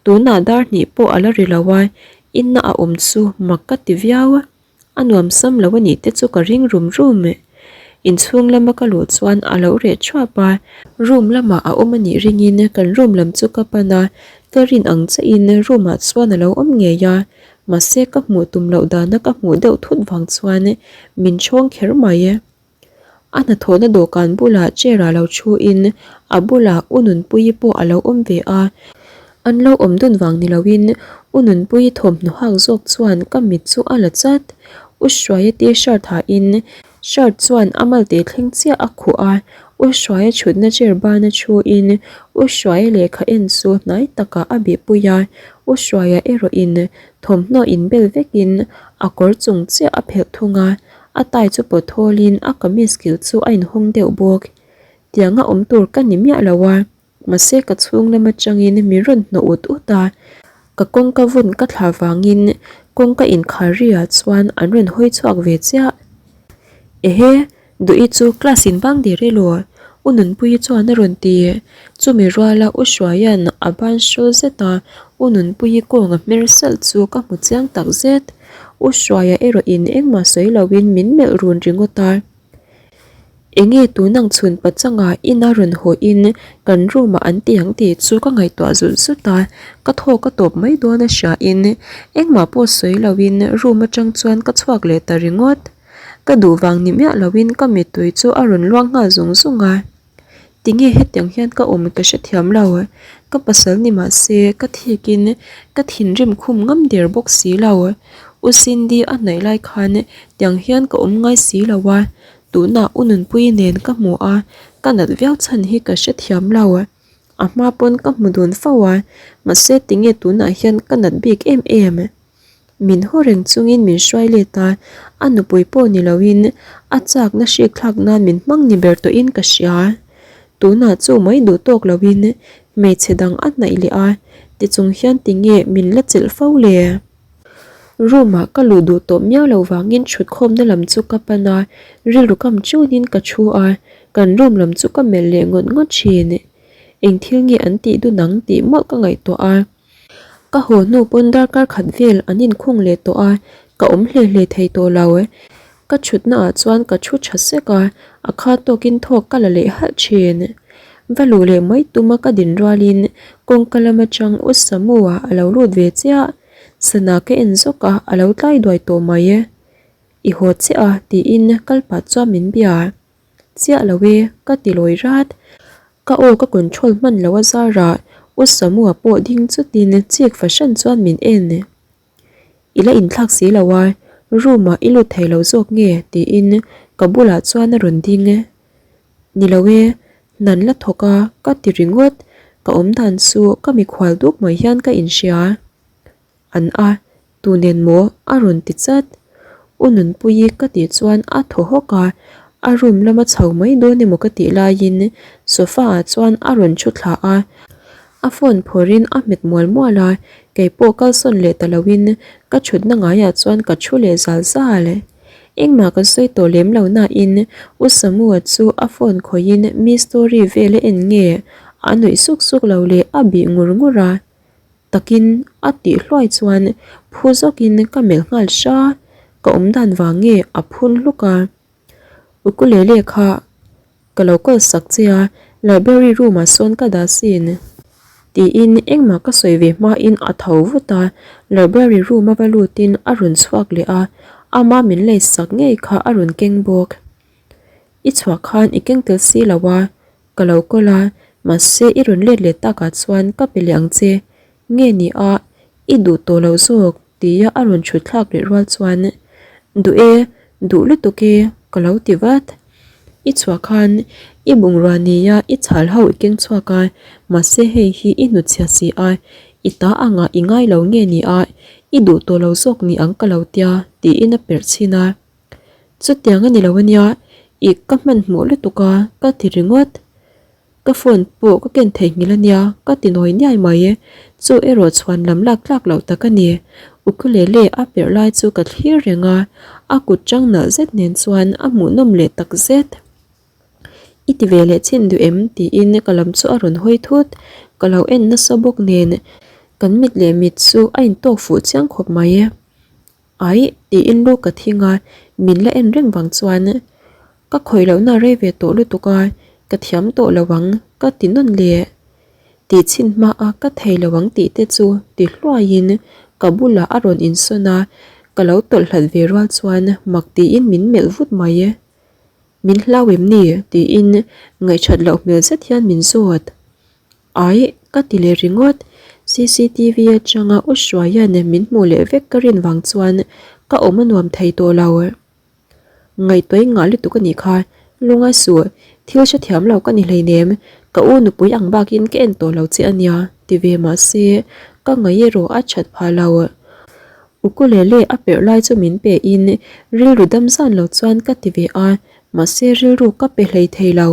Tunah dar hnih pawh a la ri lo a, inna a awm chu mak ka ti viau. A nuam sam lo a nih te chu ka ring rum rum. Inchhung lama ka luh chuan a lo reh thuap a, room lamah a awm a nih ringin kan room lam chu ka pan a, ka rin ang chiahin room ah chuan a lo awm ngei a, mahse ka hmuh tum loh dana ka hmuh deuh thut vang chuan min chhawng kher mai. A hnathawhna dawhkan bulah chair ah lo thu in a bulah U Nunpuii pawh a lo awm ve a, an lo awm dun vang ni lo in U Nunpuii thawmhnaw hak zawk chuan ka mit chu a la chat. U Hruaia t-shirt ha in shirt chuan a malte thleng chiah a khuh a, U Hruaia thutna chair bana thu in U Hruaia lehkha en chu hnai takah a bihpui a, U Hruaia erawh in thawmhnaw inbel vek in a kawr chung chiah a phelh thung a. A tai chu pawt thawlin a kamis kilh chu a inhawng deuh bawk. Tianga awm tur ka ni miah lo a, mahse ka chhung lam atangin min rawn hnawh ut ut a. Ka kawngka vawn ka thlah vangin kawngka inkhar ri ah chuan an rawn hawi chhuak ve chiah. Ehe, Duhi chu class in bang der elaw? U Nunpuii chuan a rawn ti. Chumi ruala U Hruaia'n a ban hrawl zet a, U Nunpuii kawng a hmer salh chu ka hmu chiang tak zet. U Hruaia erawhin engmah sawi loin min melh run ringawt a. Enge tun ang chhun pachanga ina rawn hawhin kan room ah an ti ang tih chu ka ngaihtuah zut zut a, ka thaw ka tawp mai dawn a hriain engmah pawh sawi loin room atang chuan ka chhuak leh ta ringawt. Ka duh vang ni miah loin ka mittui chu a rawn luang nghal zung zung a. Tinge hetiang hian ka awm ka hrethiam lo, ka pasal ni mah se ka thikin ka thinrim khum ngam der bawk si lo. U Cindy a hnaih lai khan tiang hian ka awm ngai si lo a, tunah U Nunpuii nen ka hmu a, ka nat viau chhan hi ka hrethiam lo. A hma pawn ka hmu dun fo a, mahse tinge tunah hian ka nat bik em em. Min haw reng chungin min hruai let a, a nupui pawh ni loin a chakna hrik thlak nan min hmang ni ber tawhin ka hria. Tunah chu mai duh tawk loin hmeichhe dang a hnaih leh a, tichung hian tinge min la chelh fo le? Room ah ka luh duh tawh miau lo vangin thutkhawmna lam chu ka pan a, rilru kam chunin ka thu a, kan room lam chu ka melh leh ngawt ngawt thin. Eng thil nge an tih dun ang tih mawlh ka ngaihtuah a. Ka haw hnu pawn darkar khat vel an inkhung leh tawh a, ka awm hle hle thei tawh lo. Ka thutna ah chuan ka thu tha sek a, a kha tawkin thawk ka la leh halh thin. Va luh leh mai tuma ka din rualin kawngka lam atang U Samu-a a lo lut ve chiah. Sana ka en zawk a, a lo tlai duai tawh mai. I haw chiah a tiin kal pah chuan min bia. Chiah lo e, ka ti lawi rat. Ka aw ka control hman lo a zarah U Samua pawh ding chutin chik fahran chuan min en. I la inthlak si lo a, room ah i lut thei lo zawk nge tiin ka bulah chuan a rawn ding. Ni lo e, hnan la thawk a ka ti ringawt, ka awm dan chu ka mikhual duk mai hian ka inhria. An a, tu nen maw? a rawn ti chat. U Nunpuii ka tih chuan a thaw hawk a, a room lama chho mai dawn emaw ka tih laiin sofa ah chuan a rawn thu thla a, a phone phawrhin a hmet mual mual a, keipawh kalsawn leh ta loin ka thutna ngaiah chuan ka thu leh zal zal. Engmah ka sawi tawh lem lo nain U Samua chu a phone khawihin mi story vel a en nge a nuih suk suk lo leh a bih ngur ngur a. Takin a tih hluai chuan phu zawkin ka melh nghal hra, ka awm dan vang nge a phun hluk a. Ukulele kha ka lo call sak che a, library room ah sawn ka dah sin. Tiin engmah ka sawi ve hmain a tho vut a, library room a va lutin a rawn chhuak leh a, ama min lei sak ngei kha a rawn keng bawk. I chhuah khan i keng tel si lo a, Ka lo kawl a, mahse i rawn let leh takah chuan ka pe leh ang che. Nge ni a, i duh tawh lo zawk tia a rawn chhut thlak leh rual chuan Duh e, duh lutuk e ka lo ti vat. I chhuah khan i bungrua nia i chhal ho i keng chhuak a, mahse hei hi i hnutchhia si a, i ta angah i ngai lo nge ni a, i duh tawh lo zawk ni ang ka lo tia tiin a perh chhin a. Chutiang a ni lo ania, i ka hmanhmawh lutuk a, ka ti ringawt. Ka phone pawh ka ken theihnghilh ania, ka ti nawi niai mai. Chu erawh chhuan lam lak tlak loh tak a ni. Ukulele a perh lai chu ka thlir reng a, a kut chang nalh zet nen chuan a hmuhnawm leh tak zet. I ti ve leh chin duh em? tiin ka lam chu a rawn hawi thut. Ka lo en nasa bawk nen. Kan mit leh mit chu a intawk fuh chiang khawp mai. Aih, tiin lu ka thing a, min la en reng vang chuan ka khawih lohna a rei ve tawh lutuk a, ka thiam tawh lo ang ka ti nawn leh. Tih chhin hma a ka thei lo ang tih te chu ti hluaiin ka bulah a rawn insawn a, ka lo tawlh hlat ve rual chuan mak tiin min melh vut mai. Min hlau em ni? tiin ngaihṭhat loh hmel zet hian min zawt. Aih, ka ti leh ringawt. Cctv atanga U Hruaia'n min hmuh leh vek ka rin vang chuan ka awm a nuam thei tawh lo. Ngaihtuah ngah lutuk a nih kha, lungai suh, thil hrethiam lo ka ni hleinem, ka u nupui ang bakin ka en tawh lo che a nia, ti ve mah se, ka ngaih erawh a that phah lo. Ukulele a perh lai chu min pe in rilru dam zan lo chuan ka ti ve a, mahse rilru ka pe hlei thei lo.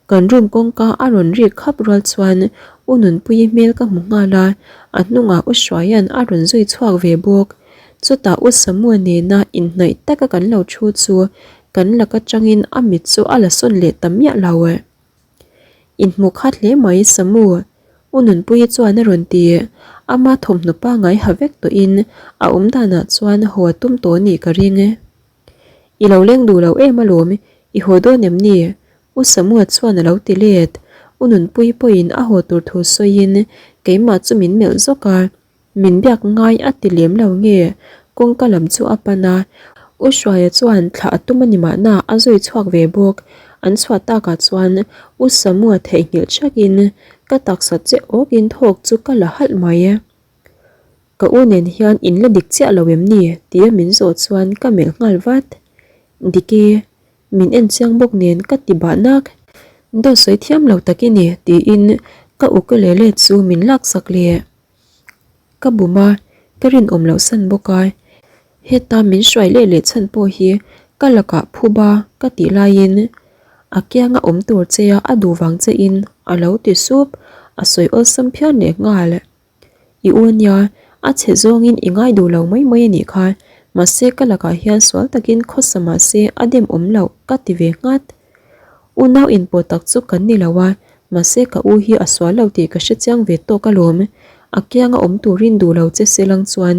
Kan room kawngka a rawn rik khap rual chuan U Nunpuii hmel ka hmu nghal a, a hnungah U Hruaia'n a rawn zui chhuak ve bawk. Chutah U Samua nena inhnaih taka kan lo thu chu kan lak atangin a mit chu a la sawn leh ta miah lo. Inhmuh khat hle mai Samu, U Nunpuii chuan a rawn ti. Ama thawmhnaw pangngai ha vek tawhin a awm danah chuan haw a tum tawh anih ka ring. I lo leng duh lo em alawm, i haw dawn em ni? U Samua chuan a lo ti let. U Nunpuii pawhin a haw tur thu sawiin keimah chu min melh zawk a, min biak ngai a ti lem lo nge? Kawngka lam chu a pan a, U Hruaia chuan thlah a tum a ni mahna a zui chhuak ve bawk. An chhuah takah chuan U Samua theihnghilh thakin ka taksa che awkin thawk chu ka la halh mai. Ka u nen hian in la dik chiah lo em ni? tia min zawh chuan ka melh nghal vat. Dik e, min en chiang bawk nen ka ti bah nak. Dawt sawi thiam lo tak i ni tiin ka ukulele chu min laksak leh. Ka bum a, ka rinawm loh san bawk a. Heta min hruai leh leh chhan pawh hi ka lakah phuba ka tih laiin a kianga awm tur che a a duh vang che in a lo ti sup, a sawi awlsam phian leh nghal. I u ania, a chhe zawngin i ngai duh lo mai mai a nih kha, mahse ka lakah hian sual takin khawsa mahse a dem awm loh ka ti ve nghat. Unau inpawh tak chu kan ni lo a, mahse ka u hi a sual lo tih ka hre chiang ve tawk alawm. A kianga awm turin duh lo che se lang chuan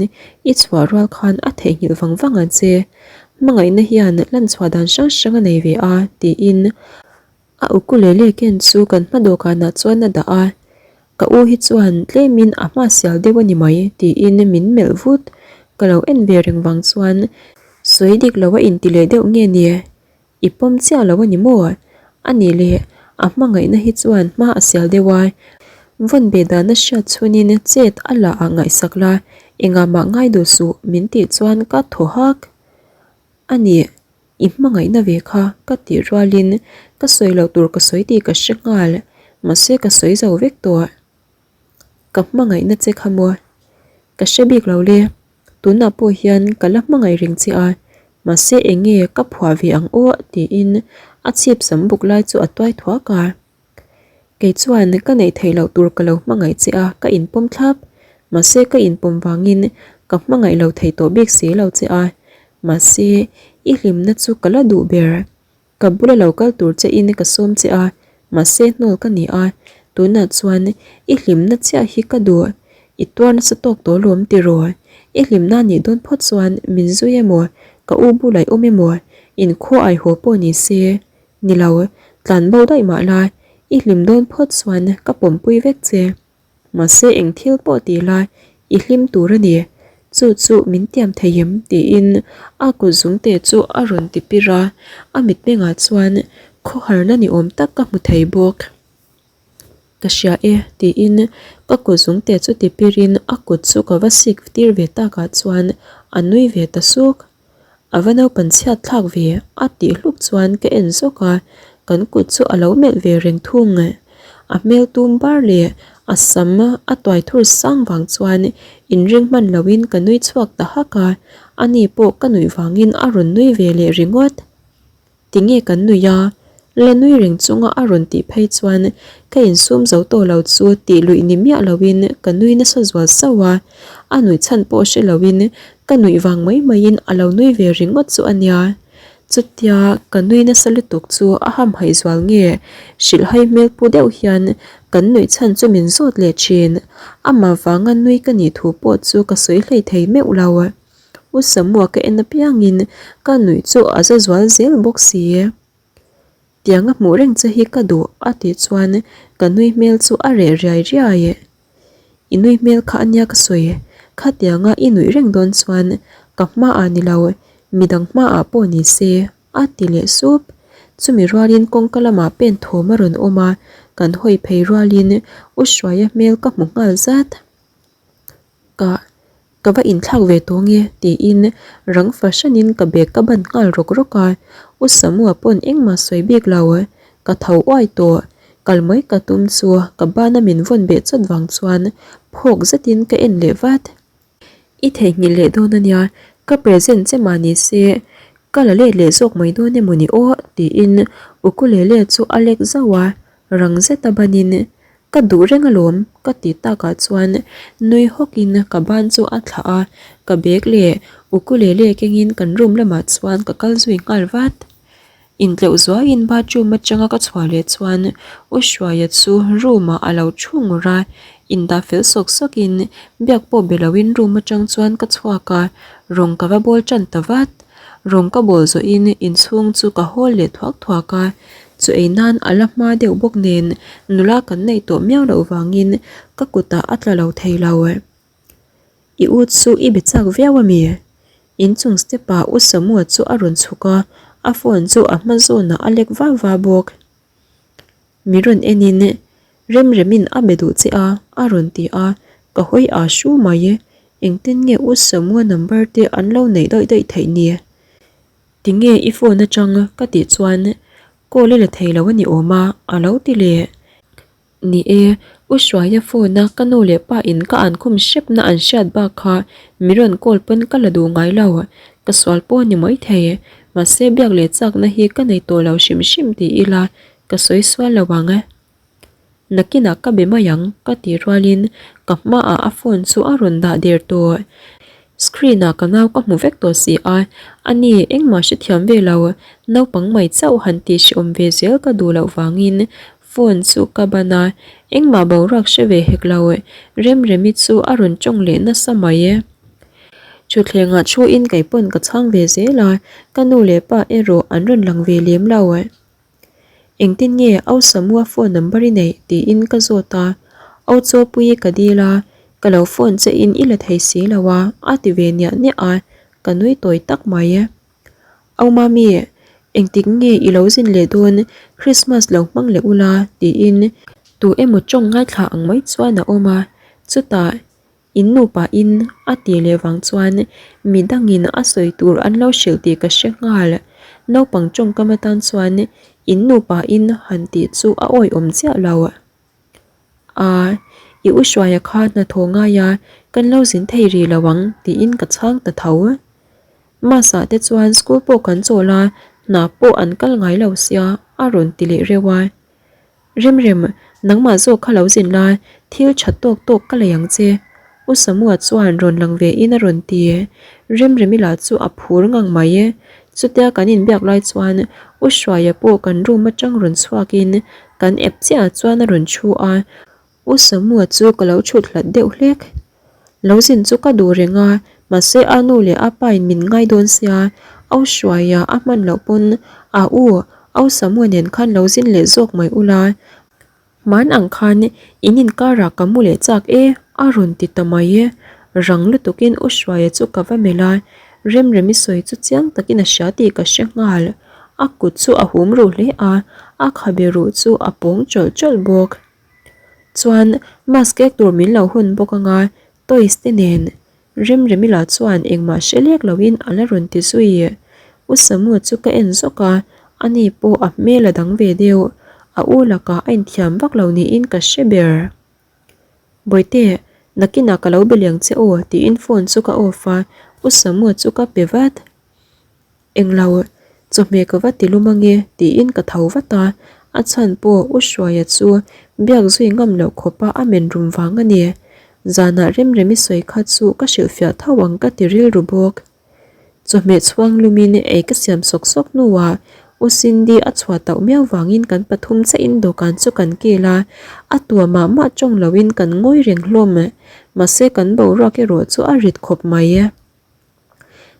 i chhuah rual khan a theihnghilh vang vang ang che. Hmangaihna hian lanchhuah dan hrang hrang a nei ve a, tiin A ukulele ken chu kan hma dawhkanah chuan a dah a, ka u hi chuan tlemin a hma sial deuh a ni mai tiin min melh vut, ka lo en ve reng vang chuan sawi dik lo a inti leh deuh nge ni? I pawm chiah lo a ni maw? A nih leh a hmangaihna hi chuan hma a sial deuh a, vawn beh dana hriat chhunin chet a la ah ngaihsak la, engah mah ngai duh suh min tih chuan ka thaw hak a ni. I hmangaihna ve kha ka tih rualin ka sawi loh tur ka sawi tih ka hre nghal, mahse ka sawi zo vek tawh. Ka hmangaihna che kha maw? Ka hre bik lo le, tunah pawh hian ka la hmangaih reng che a, mahse eng nge ka phuah ve ang aw tiin a chhip sam buk lai chu a tuai thuak a. Kei chuan ka neih theih loh tur ka lo hmangaih che a, ka inpawm thlap. Mahse ka inpawm vangin ka hmangaih lo thei tawh bik si lo che a. Mahse i hlimna chu ka la duh ber. Ka bula lo kal tur che in ka sawm che a, mahse hnawl ka ni a. Tunah chuan i hlimna chiah hi ka duh. I tuar nasa tawk tawh lawm tiraw? I hlimna nih dawn phawt chuan min zui emaw, ka u bulah i awm emaw, inkhua aihaw pawh ni se. Ni lo, tlan bo daih mah la, i hlim dawn phawt chuan ka pawmpui vek che. Mahse eng thil pawh ti la, i hlim tur a ni. Chu chu min tiam thei em? tiin a kut zungte chu a rawn ti pir a, a mitmengah chuan khawharna ni awm tak ka hmu thei bawk. Ka hria e, tiin ka kut zungte chu ti pirin a kut chu ka va sik tir ve takah chuan a nui ve ta suk. A va naupan chhiat thlak ve a tih hluk chuan ka en zawk a, kan kut chu a lo melh ve reng thung. A hmel tum bar leh a sam a tuai thur sang vang chuan inring hman loin ka nui chhuak ta hak a, ani pawh ka nuih vangin a rawn nui ve leh ringawt. Tinge kan nuih a? La nui reng chunga a rawn tih phei chuan ka insum zo tawh lo chu tih luih ni miah loin ka nui nasa zual sauh a, a nuih chhan pawh hre loin ka nuih vang mai maiin a lo nui ve ringawt chu a nia. Chutia ka nui nasa lutuk chu a hamhaih zual nge hrilhhai hmel pu deuh hian kan nuih chhan chu min zawt leh thin. Amah vanga nui ka nih thu pawh chu ka sawi hlei thei meuh lo. U Samua ka en apiangin ka nuih chu a za zual zel bawk si. Tianga hmuh reng che hi ka duh a tih chuan ka nui hmel chu a reh riai riai. I nui hmel kha ania ka sawi, khatianga i nuih reng dawn chuan ka hmaah ni lo, midang hmaah pawh ni se a ti leh sup. Chumi rualin kawngka lamah pen thawm a rawn awm a, kan hawi phei rualin U Hruaia hmel ka hmu nghal zat. Ka ka va inthlak ve tawh nge tiin rang fahranin ka bag ka ban nghal rawk rawk a, U Samua pawn engmah sawi bik lo, ka tho uai tawh, kal mai ka tum chu ka bana min vawn beh chawt vang chuan phawk zetin ka en leh vat. I theihnghilh leh dawn ania, ka present che mah ni se ka la let leh zawk mai dawn emaw ni aw tiin ukulele chu a lek zauh a, rang zeta banin Ka duh reng alawm ka ti takah chuan nui hawkin ka ban chu a thlah a, ka bag leh ukulele kengin kan room lamah chuan ka kal zui nghal vat. Intleuh zuaiin bathroom atanga ka chhuah leh chuan U Hruaia chu room ah a lo thu ngur a, indah fel sawk sawkin biak pawh be loin room atang chuan ka chhuak a, rawng ka va bawl tan ta vat. Rawng ka bawl zawhin inchhung chu ka hawl leh thuak thuak a, Chu ei nan a la hma deuh bawk nen nula kan neih tawh miau loh vangin ka kutah a tla lo thei lo. I u chu i be chak viau a mi? Inchung step ah U Samua chu a rawn chhuk a, a phone chu a hma zawnah a lek va va bawk. Mi rawn enin Remremin a be duh che a, a rawn ti a, ka hawi aa hru mai. Engtin nge U Samua number te an lo neih daih daih theih ni? Tinge i phone atang ka tih chuan call i la thei lo a ni awm a, a lo ti leh. Ni e, U Hruaia phone a ka nu leh pa in ka an khum hrep na an hriat bak kha mi rawn call pawn ka la duh ngai lo, ka sual pawh a ni mai thei, mahse biak leh chak na hi ka nei tawh lo hrim hrim ti ila ka sawi sual lo ang. Nakinah ka be mai ang ka tih rualin ka hmaah a phone chu a rawn dah der tawh. Screen ah ka nau ka hmu vek tawh si a, ani engmah hrethiam ve lo, naupang mai chauh han tih hrehawm ve zel ka duh loh vangin phone chu ka ban a, engmah boruak hre ve hek lo, Remremi chu a rawn tawng leh nasa mai. Thutthlengah thuin kei pawn ka chhang ve zel a, ka nu leh pa erawh an rawn lang ve lem lo. Engtin nge Au Samua phone number i neih? tiin ka zawt a, Au Chawpuii ka dil a, ka lo phone che in i la thei si lo a, a ti ve niah niah a, ka nui tawi tak mai. Au Mami, engtik nge i lo zin leh dawn, Christmas lo hmang leh ula, tiin tu emaw tawng ngaithla ang mai chuan a awm a, chutah In nupa in a tih leh vang chuan mi dangin a sawi tur an lo hrilh tih ka hre nghal. Naupang tawngkam atan chuan in nupa in han tih chu a awihawm chiah lo. A, i u Hruaia kha hnathawh ngai a, kan lo zin thei rih lo ang tiin ka chhang ta tho. Mas ah te chuan school pawh kan chawl a, hna pawh an kal ngai lo sia a rawn ti leh reuh a. Remrem, nangmah zawk kha lo zin la, thil tha tawk tawk ka lei ang che. U Samua chuan rawn lang ve in a rawn ti. Remremi lah chu a phur ngang mai. Chutia kan inbiak lai chuan U Hruaia pawh kan room atang rawn chhuak in kan ep chiah ah chuan a rawn thu a. U Samua chu ka lo chhut hlat deuh hlek. Lo zin chu ka duh reng a, mahse a nu leh a pa in min ngai dawn sia, Au Hruaia a hman loh pawn a u Au Samua nen khan lo zin leh zawk mai ula, hman ang khan in inkarah ka mu leh chak e a rawn ti ta mai e. Rang lutukin U Hruaia chu ka va melh a, Remremi sawi chu chiang takin a hria tih ka hre nghal. A kut chu a hum ruh hle a, a khabe ruh chu a pawng tawlh tawlh bawk. Chuan mask ek tur min lo hun bawk anga toys te nen Remremila chuan engmah hre lek loin a la rawn ti zui. U Samua chu ka en zawk a, ani pawh a hmel a dang ve deuh. A u lakah a inthiam vak lo niin ka hre ber. Bawihte, nakinah ka lo be liang che aw tiin phone chu ka off a, U Samua chu ka pe vat. Englo, chawhmeh ka va ti lum ange tiin ka tho vat a, a chhan pawh U Hruaia chu biak zui ngam loh khawpa a men rum vang a ni. Zanah Remremi sawi kha chu ka hrilhfiah tho ang ka ti rilru bawk. Chawhmeh chhuang lumin ei ka siam sawk sawk hnuah U Cindy a chhuah tauh miau vangin kan pathum chiahin dawhkan chu kan kil a, a tua mah mah tawng loin kan ngawi reng hlawm. Mahse kan boruak erawh chu a rit khawp mai.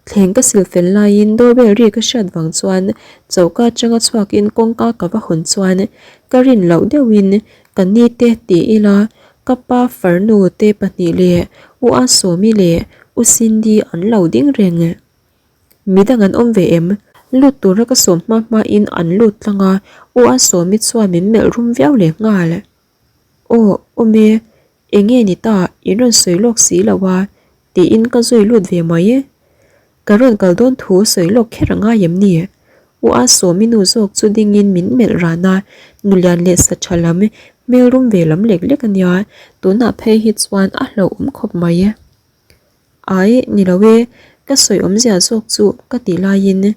Thleng ka sil fel laiin doorbell ri ka hriat vang chuan choka atanga chhuakin kawngka ka va hawn chuan ka rin loh deuhin ka ni te ti ila ka pa farnu te pahnih leh U Asawmi leh U Cindy an lo ding reng. Midang an awm ve em? Lut tura ka sawm hma hmain an lut tlang a, U Asawmi chuan min melh rum viau leh nghal. Aw, awm e, eng nge ni ta, in rawn sawi lawk si lo a, tiin ka zui lut ve mai. Ka rawn kal dawn thu sawi lawk kher a ngai em ni? U A Sawmi nu zawk chu dingin min melh ran a, nulian leh sa tha lam, hmel rum ve lam lek lek a nia, tunah phei hi chuan a hlauhawm khawp mai. Ai, ni lo e, ka sawi awmzia zawk chu ka tih laiin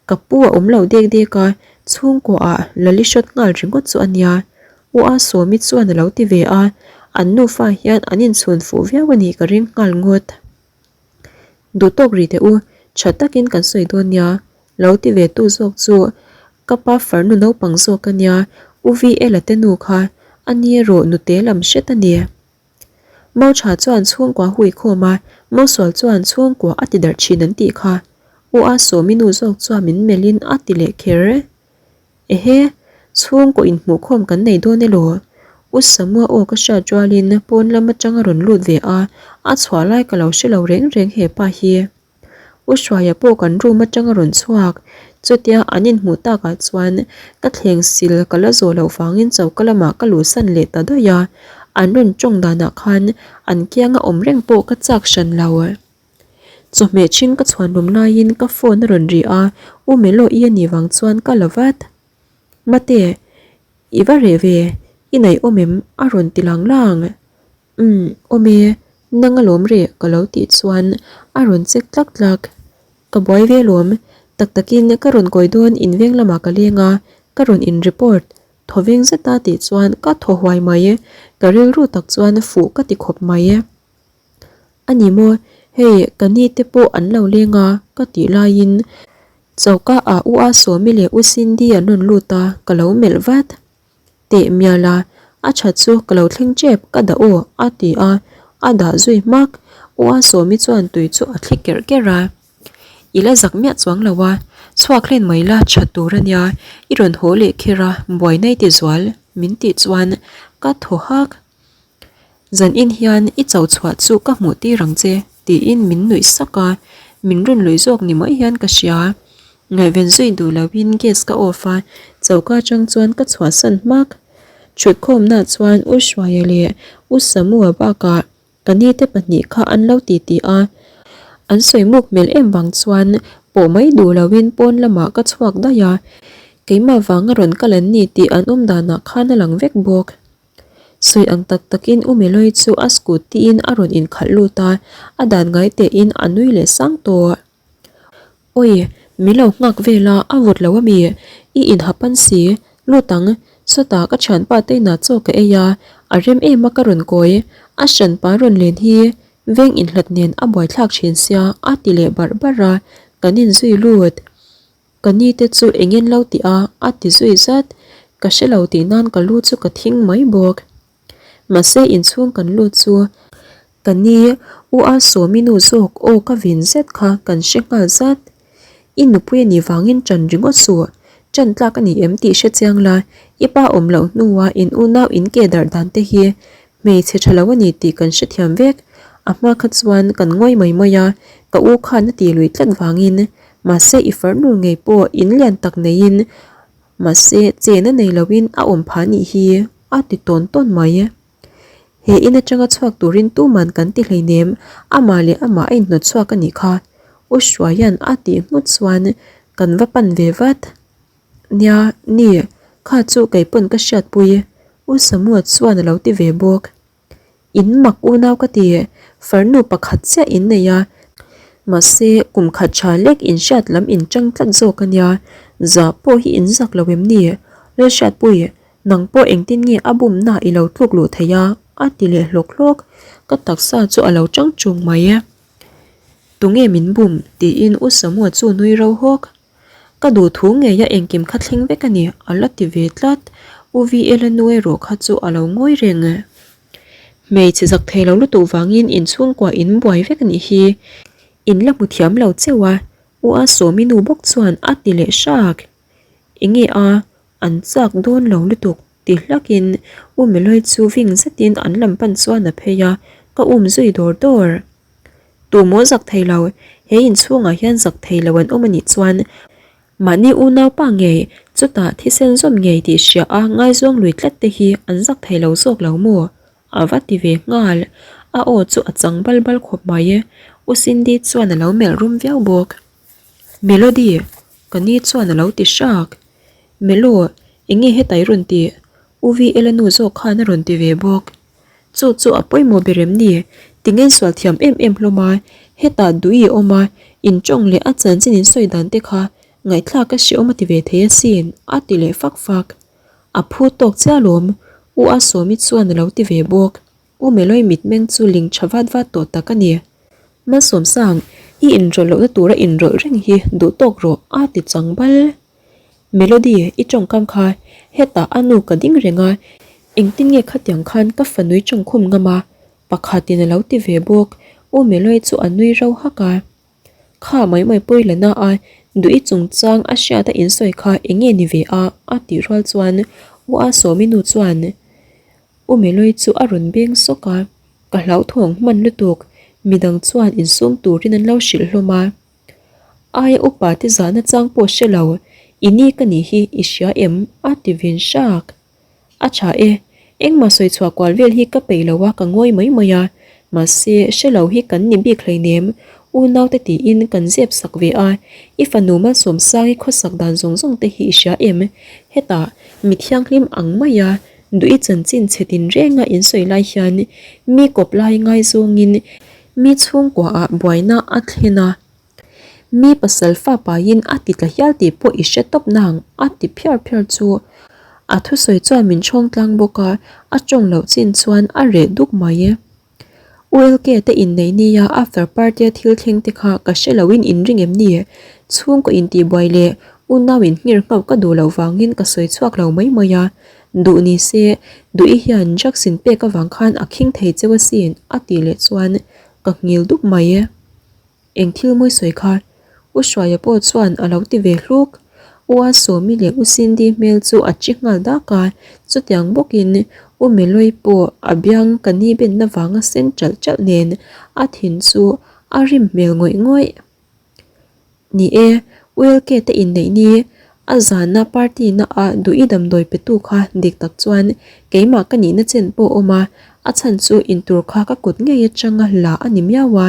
Ka pu a awm lo dek dek a, chhungkaw ah Lali hrawt nghal ringawt chu a nia. U A Sawmi chuan a lo ti ve a, an nufa hian an inchhun fuh viau a nih ka ring nghal ngawt. Duh tawk ri teh u, tha takin kan sawi dawn nia, lo ti ve tu zawk chu ka pa farnu naupang zawk a nia, U VL-a te nu kha a ni erawh nute lam hret a ni. Mau tha chuan chhungkua hui khawm a, Mausual chuan chhungkua a ti darh thin an tih kha. U A Sawmi nu zawk chuan min melhin a ti leh kher. Ehe, chhungkaw inhmuhkhawm kan nei dawn elaw? U Samua aw ka hriat rualin pawn lam atang a rawn lut ve a, a chhuah lai ka lo hre lo reng reng hepa hi. U Hruaia pawh kan room atang a rawn chhuak. Chutia an inhmuh takah chuan ka thleng sil ka la zawh loh vangin choka lamah ka luhsan leh ta daih a, an rawn tawng danah khan an kianga awm reng pawh ka chak hran lo. Chawhmeh chhing ka chhuan lum laiin ka phone a rawn ri a, U Melo-i a nih vang chuan ka la vat. Mate, i va reh ve, i naih awm em? a rawn ti lang lang. Umm, awm e, nang alawm reh ka lo tih chuan a rawn chek tlak tlak. Ka buai ve alawm, tak takin ka rawn kawi dawn in veng lamah ka leng a, ka rawn in report thaw veng zet a tih chuan ka thaw huai mai, ka rilru tak chuan fuh ka ti khawp mai. A ni maw, hei ka ni te pawh an lo leng a ka tih laiin choka ah U A Sawmi leh U Cindy an rawn lut a, ka lo melh vat. Teh mial a, a that chu ka lo thleng tep ka dah aw a ti a, a dah zui hmak. U A Sawmi chuan tui chu a thli kerh kerh a. I la zak miah chuang lo a, chhuak hlen mai la tha tur a nia, i rawn haw leh kher a, buai nai ti zual min tih chuan ka thaw hak. Zan in hian i cho chhuah chu ka hmuh tir ang che tiin min nuih sak a, min rawn lui zawk ni mai hian ka hria. Ngaihven zui duh loin gas ka off a, choka atang chuan ka chhuahsan hmak. Thutkhawmna chuan U Hruaia leh U Samua bakah ka ni te pahnih kha an lo ti ti a, an sawi muk hmel em vang chuan pawh mai duh loin pawn lamah ka chhuak daih a, keimah vanga rawn kal an ni tih an awm danah khan a lang vek bawk. Sawi ang tak takin U Meloi chu a scooty in a rawn inkhalh lut a, a dan ngai tein a nui leh sang tawh. Awi, min lo nghak vel a, a vawt lo ami? I inha pan si, lut ang, sawtah ka thianpa te inah chaw ka ei a, a rem em a ka rawn kawi, a hranpa rawn len hi veng inhlat nen a buaithlak thin sia a ti leh barh barh a, kan inzui lut. Ka ni te chu engin lo ti a, a ti zui zat. Ka hre lo tih nan ka lu chu ka thing mai bawk. Mahse inchhung kan lut chu ka ni U A Sawmi nu zawk aw ka vin zet kha kan hre nghal zat. I nupui a nih vangin ṭan ringawt suh. Ṭan tlak a ni em tih hre chiang la, i pa awm loh hnua in unau in ke darh dan te hi Hmeichhe tha lo a ni tih kan hrethiam vek. A hma kha chuan kan ngawi mai mai a, ka u khan a ti lui tlat vangin mahse i farnu ngei pawh in lian tak neiin mahse chen a nei loin a awm phah nih hi a ti tawn tawn mai. He in atanga chhuak turin tuman kan ti hleinem, amah leh amah a inhnawt chhuak a nih kha. U Hruaia'n a tih nghut chuan kan va pan ve vat. Nia, ni, kha chu kei pawn ka hriatpui, U Samua chuan a lo ti ve bawk. In mak unau ka ti, farnu pakhat chiah in nei a, mahse kum khat tha lek in hriat lam in tang tlat zawk a nia, zah pawh hi in zak lo em ni? Lalhriatpui, nang pawh engtin nge a bumna i lo tluk luh theih a? a ti leh hlawk hlawk, ka taksa chu a lo tang chung mai. Tunge min bum? tiin U Samua chu nui ro hawk. Ka duh thu ngeia engkim kha thleng vek a ni, a la ti ve tlat. U VL-a nu erawh kha chu a lo ngawi reng. Hmeichhe zak thei lo lutuk vangin inchhungkua in buai vek a nih hi. In la hmu thiam lo cheu a, U A Sawmi nu bawk chuan a ti leh hrak. Enge a, an chak dawn lo lutuk ti hlakin U Meloi chu ving zetin an lam pan chuan a phei a, ka um zui dawr dawr. Tu maw zak thei lo, he inchhungah hian zak thei lo an awm a nih chuan mahni unaupa ngei chutah thisen zawm ngei tih hria a ngaizawng lui tlat te hi an zak thei lo zawk lo maw? A va ti ve nghal, a aw chu a chang bal bal khawp mai. U Cindy chuan a lo melh rum viau bawk. Melody, ka ni chuan a lo ti hrak. Melo, enge hetai rawn tih? U VL-a nu zawk khan a rawn ti ve bawk. Chu chu a pawimawh ber em ni? Tinge sual thiam em em hlawm a, hetah duh i awm a, in tawng leh a chanchin in sawi dan te kha ngaihthlak a hrehawm a ti ve thei asin, a ti leh fak fak. A phu tawk chiah alawm, U Asawmi chuan a lo ti ve bawk. U Meloi mitmeng chu ling tha vat vat tawh tak a ni. Malsawmsang, i inrawlh lohna tura inrawlh reng hi duh tawk rawh, a ti chang bal. Melody, i tawngkam kha hetah a nu ka ding reng a, engtin nge khatiang khan ka fanui tawngkhum ngam a? Pakhatin a lo ti ve bawk. U Meloi chu a nui ro hak a. Kha mai mai pawi la na a, duh i chungchang a hriat a insawi kha eng nge ni ve a? a tih rual chuan U A Sawmi nu chuan U Meloi chu a rawn beng sawk a, ka hlauthawng hman lutuk, midang chuan insum turin an lo hrilh hlawm a. Aia upa te zahna chang pawh hre lo, i ni ka nih hi i hria em? a ti vin hrak. A tha e, engmah sawi chhuah kual vel hi ka peih lo a ka ngawi mai mai a, mahse hre lo hi kan ni bik hleinem, unaute tiin kan zep sak ve a, i fanu Malsawmsangi khawsak dan zawng zawng te hi i hria em? Hetah mi thianghlim ang maia duh i chanchin chhe tinrenga in sawi lai hian mi kawp lai ngaizawngin Mi chhungkuaah buaina a thlen a, mi pasal fa paiin a ti tla hial tih pawh i hre tawp nang a ti phiar phiar chu. A thusawi chuan min chhawng tlang bawk a, a tawng loh chin chuan a reh duk mai. ULK te inneih nia after party a thil thleng te kha ka hre loin in ring em ni? Chhungkaw intihbuai leh unau in nghir nghauh ka duh loh vangin ka sawi chhuak lo mai mai a, Duh ni se, Duhi hian drugs in pek avang khan a khing thei cheu asin a tih leh chuan ka nghil dup mai e. Eng thil mawi sawi kha? U Hruaia pawh chuan a lo ti ve hluk. U A Sawmi leh U Cindy hmel chu a chi nghal dak a, chutiang bawkin U Meloi pawh a biang ka ni benna vanga sen ṭalh ṭalh nen a thin chu a rim hmel ngawih ngawih. Ni e, ULK te inneih ni, a zana party na ah duh i damdawi pe tu kha dik tak chuan keimah ka nihna chen pawh awm a, a chhan chu intur kha ka kut ngei atanga la a ni miau a.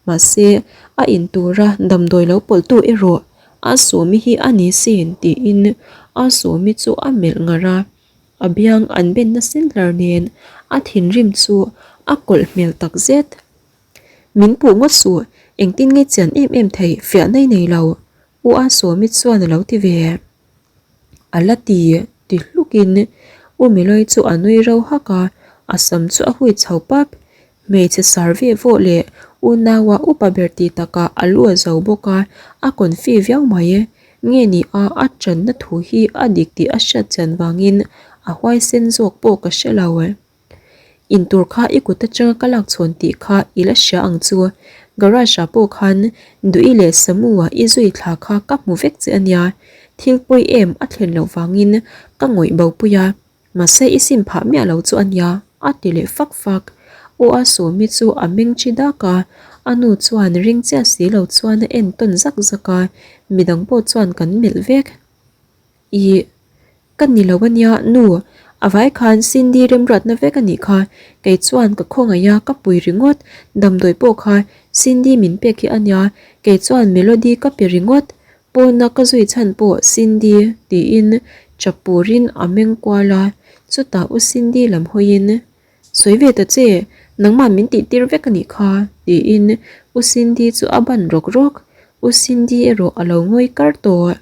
Mahse, a intura damdawi lo pawlh tu erawh a Sawmi hi a ni sin tiin a Sawmi chu a melh ngar a, a biang an ben na sen hlar nen a thinrim chu a kawlh hmel takzet. Min puh ngawt suh, engtin nge chian em em thei fiah nai nei lo, U A Sawmi chuan a lo ti ve. A la ti ti hlukin U Meloi chu a nui ro hak a, a sam chu a hui chho pap. Hmeichhe sar ve vawh leh unaua upa ber ti takah a lu a zo bawk a, a confi viau mai. Nge ni a a tanna thu hi a dik tih a hriat chian vangin a huaisen zawk pawh ka hre lo. Intur kha i kut atanga ka lak chhawn tih kha i la hria ang chu. Garage ah pawh khan Duhi leh Samu-a i zui thla kha ka hmu vek che a nia. Thil pawi em a thlen loh vangin ka ngawih bo pui a, mahse i sim phah miah lo chu a nia, a ti leh fak fak. Aw a Sawmi chu a meng chi dak a, a nu chuan ring chiah si lo chuan a en tawn zak zak a, midang pawh chuan kan melh vek. Ih. Ka ni lo a nia, nu. A vai khan Cindy remruatna vek a nih kha. Kei chuan ka khawngaih a, ka pui ringawt. Damdawi pawh kha Cindy min pek hi a nia, kei chuan Melody ka pe ringawt. Pawna ka zui chhan pawh Cindy tiin chap purin a meng kual a, chutah u Cindy lam hawiin, Sawi ve ta che, nangmah min tih tir vek a nih kha, tiin u Cindy chu a ban rawk rawk. U Cindy erawh a lo ngawi kar tawh.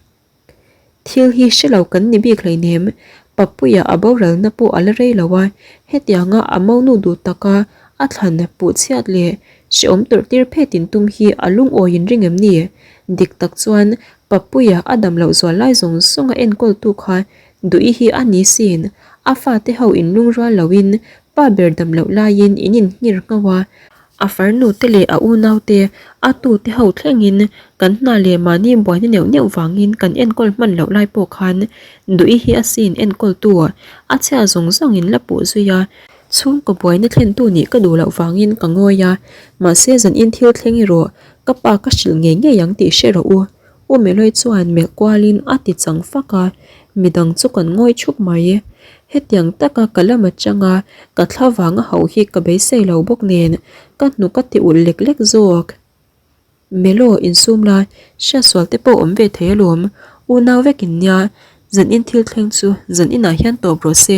Thil hi hre lo kan ni bik hleinem, Papuia a boralna pawh a la rei lo a, hetianga a monu duh taka A thlan puh chhiat leh hrehawm tawrh tir phet in tum hi a lungawi in ring em ni? Dik tak chuan Papuia a dam loh zual lai zawng zawng a enkawl tu kha Duhi hi a ni sin. A fate ho in lungrual lo in pa ber dam loh laiin in inhngir nghauh a, a farnu te leh a unau te, a tu te ho thlengin kan hna leh mahni buaina neuh neuh vangin kan enkawl hman loh lai pawh khan Duhi hi a sin enkawl tu a chhia zawng zawng in la puh zui a. Chhungkaw buaina thlentu nih ka duh loh vangin ka ngawi a, mahse zanin thil thleng erawh ka pa ka hrilh ngei ngei ang tih hre rawh u. U Meloi chuan melh kualin a ti chang fak a, midang chu kan ngawi thup mai. Hetiang taka ka lam atanga ka thla vanga hauh hi ka beisei lo bawk nen ka hnuk a ti ulh lek lek zawk. Melo insum la, hriatsual te pawh awm ve thei alawm, unau vek in nia, zan in thil thleng chu zan inah hian tawp rawh se,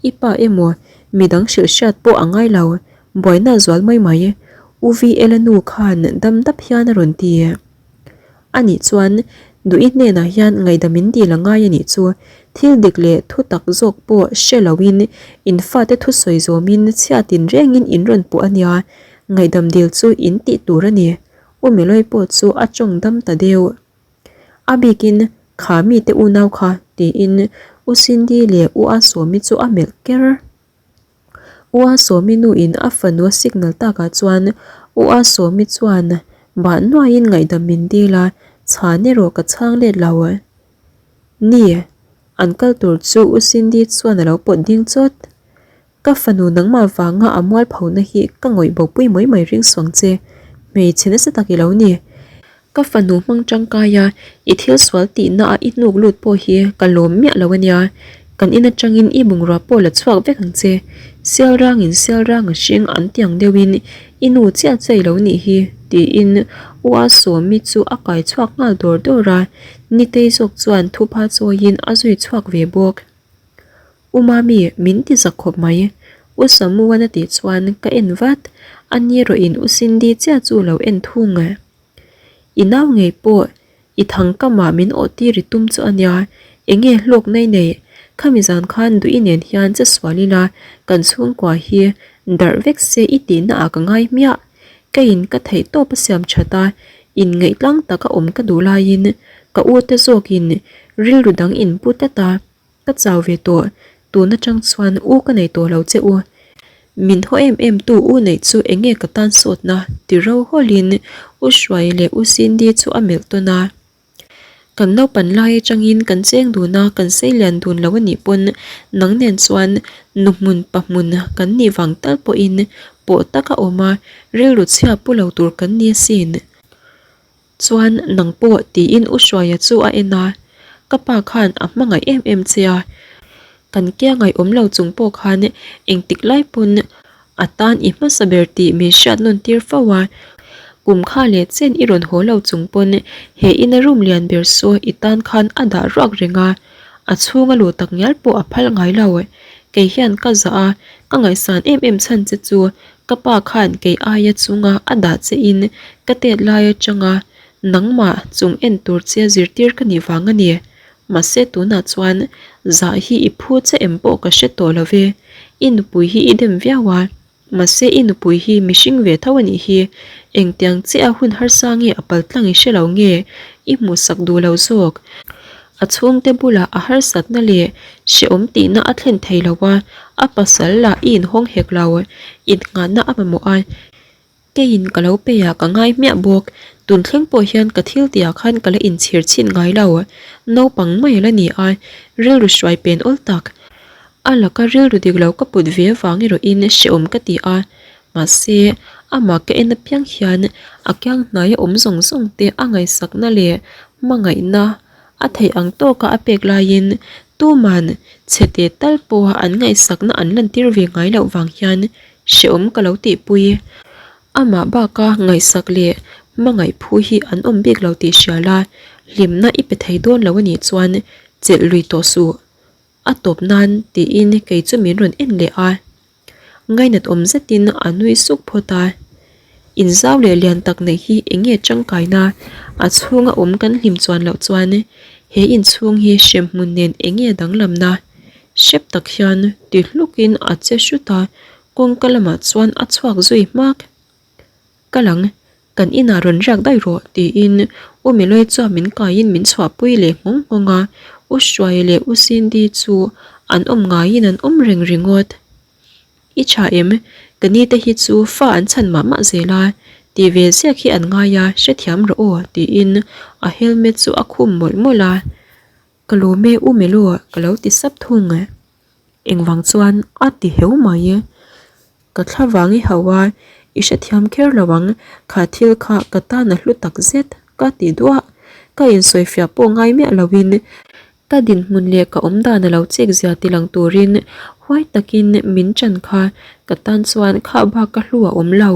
i pa emaw midang hrilh hriat pawh a ngai lo, buaina a zual mai mai, U VL-a nu khan dam dap hian a rawn ti. Anih chuan Duhi hnenah hian ngaihdam in dil a ngai anih chu, thil dik leh thu tak zawk pawh hre loin in fate thusawi zawmin chhiatin rengin in rawn puh ania, Ngaihdam dil chu in tih tur a ni. U Meloi pawh chu a tawng dam ta deuh. A bikin kha mite unau kha tiin U Cindy leh U Asawmi chu a melh ker. U Asawmi nu in a fanu a signal takah chuan U Asawmi chuan bah nuaiin ngaihdam min dil a, chhan erawh ka chhang let lo. Ni, an kal tur chu U Cindy chuan a lo pawt ding chawt. Ka fanu nangmah vanga a mualphona hi ka ngawih bopui mai mai ring suang che, hmeichhe nasa tak i lo ni. Ka fanu hmang tangkaia i thil sual tihna a i hnuk lut pawh hi ka lawm miah lo ania, kan in atangin i bungrua pawh la chhuak vek ang che, sial rangin sial rang a hring an tiang deuhin i nu chiah chiah i lo nih hi tiin U Asawmi chu a kai chhuak nghal dawr dawr a, Nitei zawk chuan thupha chawiin a zui chhuak ve bawk. U Mami, min ti zak khawp mai. U Samuan a tih chuan ka en vat. A ni erawhin U Cindy chiah chu lo en thung. I nau ngei pawh i thang kamah min awh tir i tum chu a nia, enge hlawk nai nei? Khami zan khan Duhi nen hian che sual ila kan chhungkua hi darh vek se i tihna ah ka ngai hmiah. Keiin ka theih tawp a siam that a, inngaih tlang taka awm ka duh laiin ka u te zawkin rilru dang inpu tlat a. Ka chau ve tawh, tun atang chuan u ka nei tawh lo che u. Min haw em em tu u neih chu enge ka tan sawtna ti ro hawlin U Hruai leh U Cindy chu a melh tawn a. Kan naupan lai atangin kan cheng dun a, kan sei lian dun lo a nih pawn nang nen chuan nu hmun pa hmun kan nih vang tal pawhin pawh taka awm a, rilru chhia pu lo tur kan ni asin. Chuan nang pawh tiin U Hruaia chu a en a, ka pa khan a hmangaih em em che a, kan kia ngaihawm lo chung pawh khan engtik lai pawn a tan i hmasa ber tih min hriat nawn tir fo a, kum kha leh chen i rawn haw lo chung pawn he ina room lian ber saw i tan khan a dah ruak reng a, a chhung a luh tak ngial pawh a phal ngai lo. Kei hian ka zah a, ka ngaihsan em em chhan che chu Ka pa khan kei aia chunga a dah che in ka tet lai atanga nangmah chung en tur che zirtir ka nih vang a ni. Mahse tunah chuan zah hi i phu che em pawh ka hre tawh lo ve. I nupui hi i dem viau a, mahse i nupui hi mihring ve tho a nih hi. Engtiang chiah a hun harsa nge a pal tlang i hre lo nge i hmuhsak duh lo zawk. A chhungte bulah a harsatna leh hrehawm tihna a thlen thei lo a, a pasal lah i inhawng hek lo, innghahna a mamawh a, keiin ka lo pei ah ka ngai hmiah bawk, tun thleng pawh hian ka thil tihah khan ka la inchhir chhin ngai lo, naupang mai a la ni a, rilru hruai pen awl tak. A laka rilru dik lo ka put ve avang erawhin hrehawm ka ti a, mahse amah ka en apiang hian a kiang hnaia awm zawng zawng te a ngaihsakna leh hmangaihna A theih ang tawka a pek laiin tuman chhe teh tal pawha an ngaihsakna an lantir ve ngai loh vang hian hrehawm ka lo tihpui. Amah baka ngaihsak leh hmangaih phu hi an awm bik lo tih hria la, hlimna i pe thei dawn lo a nih chuan chelh lui tawh suh. A tawp nan tiin kei chu min rawn en leh a. Ngainat awm zetin a nui suk phawt a, inzau leh lian tak neih hi eng nge tangkaina a chhunga awm kan hlim chuan loh chuan he inchhung hi hremhmun nen eng nge danglamna hrep tak hian ti hlukin a che hrut a. kawngka lamah chuan a chhuak zui hmak. Kal ang, kan inah rawn riak daih rawh tiin U Meloi chuan min kaiin min chhuahpui leh nghawng nghawng a, U Hruaia leh U Cindy chu an awm ngaiin an awm reng ringawt. I tha em? Ka ni te hi chu fa an chhan mah mah zel a, ti ve ziak hi an ngai a, hrethiam rawh aw tiin a helmet chu a khum mawlh mawlh a. Ka lawm e U Melo ka lo ti sap thung. Engvang chuan a ti heu mai e. Ka thla vang i hauh a, i hrethiam kher lo ang, kha thil kha ka tan a hlu tak zet ka ti duah. Ka insawifiah pawh ngai miah loin Ka dinhmun leh ka awm dan a lo chik zia ti lang turin huai takin min ṭan kha ka tan chuan khah bak ka hlu a awm lo.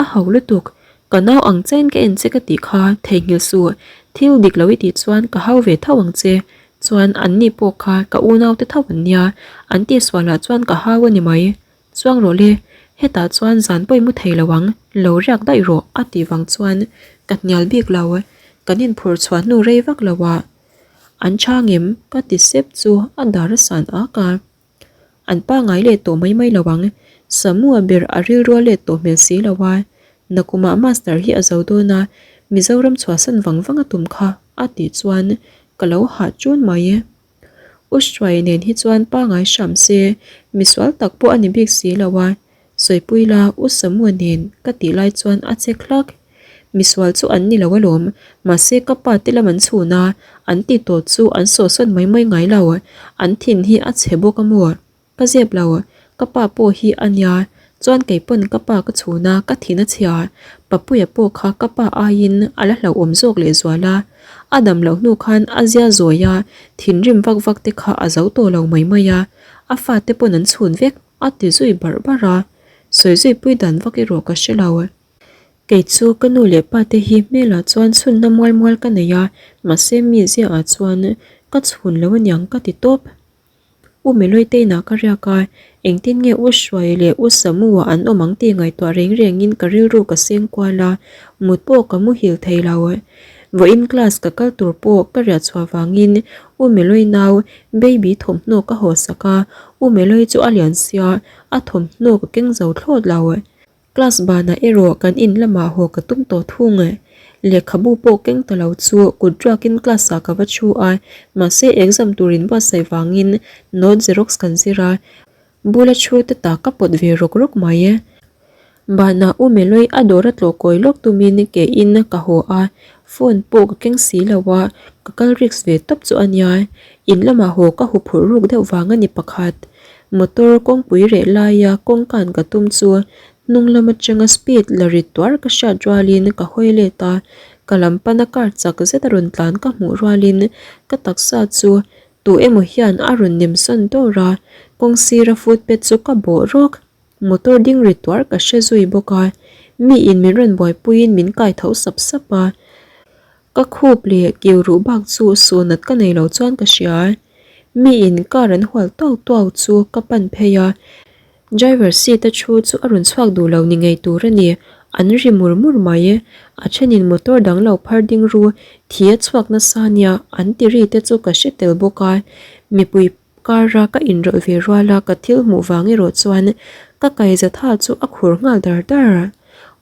A ho lutuk, ka nau ang chain ka en che ka tih kha theihnghilh suh, thil dik lo i tih chuan ka hau ve tho ang che, chuan an ni pawh kha ka unau te tho an nia, an tihsualah chuan ka hau a ni mai. Chuang rawh le, hetah chuan zan pawh i mu thei lo ang, lo riak daih rawh a tih vang chuan ka hnial bik lo, kan inphur chhuah hnu rei vak lo ah an chhang em ka ti sep chu a dar a san ak a, an pangai leh tawh mai mai lo ang, Samua ber a rilru a let tawh hmel si lo a, nakumah master hi a zo dawn a, Mizoram chhuahsan vang vang a tum kha a tih chuan ka lo hah chun mai. U Hruai nen hi chuan pangai hram se, misual tak pawh a ni bik si lo a, sawipui la U Samua nen ka tih lai chuan a che hlak. Misual chu an ni lo alawm, mahse ka pa te lam an chhun a, an ti tawh chu an sawhsawn mai mai ngai lo, an thin hi a chhe bawk a maw? Ka zep lo, ka pa pawh hi a nia, chuan kei pawn ka pa ka chhun a, ka thin a chhia, Papuia pawh kha ka pa aiin a la hlauhawm zawk leh zual a, a dam loh hnu khan a zia zawi a, thinrim vak vak te kha a zo tawh lo mai mai a, a fate pawn an chhun vek a ti zui barh barh a, sawi zui pui dan vak erawh ka hre lo. Kei chu ka nu leh pa te hi hmelah chuan chhunna mual mual ka nei a, mahse mi ziaah chuan ka chhun lo aniang ka ti tawp. U Meloite inah ka riak a, engtin nge U Hruai leh U Samua an awm ang tih ngaihtuah reng rengin ka rilru ka seng kual a, mut pawh ka muhil thei lo. Vawiin class ka kal tur pawh ka riah chhuah vangin U Meloi nau baby thawmhnaw ka haw sak a, U Meloi chu a lian sia, a thawmhnaw ka keng zo thlawt lo. Class banah erawh kan in lamah haw ka tum tawh thung. Lehkhabu pawh keng ta lo chu kut ruakin class ah ka va thu a, mahse exam tur in buatsaih vangin note xerox kan zir a, bula thu te tak ka pawt ve rawk rawk mai. Banah U Meloi a dawr a tlawh kawi lawk tumin ke in ka haw a, phone pawh ka keng si lo a, ka kal risk ve tawp chu a nia. In lamah haw ka huphurh ruk deuh vang a ni pakhat. Motor kawngpui reh laia kawngkan ka tum chu hnung lam atanga speed la rit tuar ka hriat rualin ka hawi let a, ka lam pana car chak zet a rawn tlan ka hmuh rualin ka taksa chu tu emaw hian a rawn nem sawn dawr a, kawng sira footpath chu ka bawh rawk. Motor ding ri tuar ka hre zui bawk a, miin min rawn buaipuiin min kai tho sap sap a, ka khup leh kiu ruh bak chu suhnat ka nei lo chuan ka hria. Miin car an hual tuau tuau chu ka pan phei a, driver seat a thu chu a rawn chhuak duh lo ni ngei tur a ni, an ri mur mur mai. A thenin motor dang lo phar ding ru thi a chhuak nasa nia an ti ri te chu ka hre tel bawk a, mipui Kara ka inrawlh ve rual a ka thil hmuh vang erawh chuan ka kaizatha chu a khur nghal dar dar.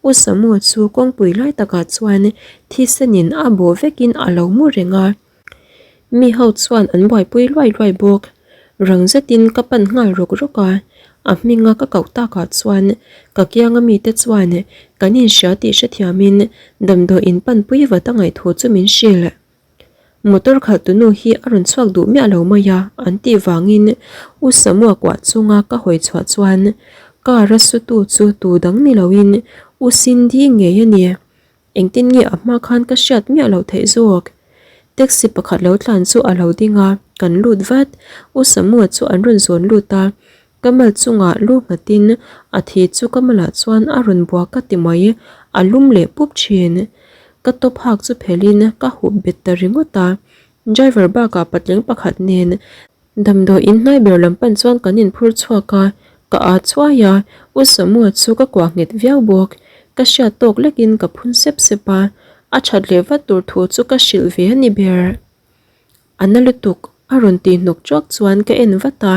U Samu chu kawngpui lai takah chuan thisenin a bawh vekin a lo mu reng a. Mi ho chuan an buaipui luai luai bawk. Rang zetin ka pan nghal rawk rawk a, a hminga ka koh takah chuan ka kianga mite chuan kan inhria tih hrethiamin damdawiin panpui vat a ngaih thu chu min hrilh. Motor khalh tunu hi a rawn chhuak duh miah lo mai a, an tih vangin U Samua kuah chunga ka hawi chhuah chuan car a sutu chu tu dang ni loin U Cindy ngei a ni. Engtin nge a hma khan ka hriat miah loh theih zawk? Taxi pakhat lo tlan chu a lo ding a, kan lut vat. U Samua chu an rawn zawn lut a, Ka mal chungah lu nghatin a thi chu ka malah chuan a rawn bua ka ti mai, a lum leh pup thin. Ka top hak chu phelhin ka hup bet ta ringawt a, driver bakah patling pakhat nen damdawi in hnai ber lam pan chuan kan inphur chhuak a, ka aa chuai a, U Samua chu ka kuah nghet viau bawk. Ka hriat tawk lekin ka phun sep sep a, a that leh vat tur thu chu ka hrilh ve a ni ber. A na lutuk a rawn tih hnawk chuak chuan ka en vat a.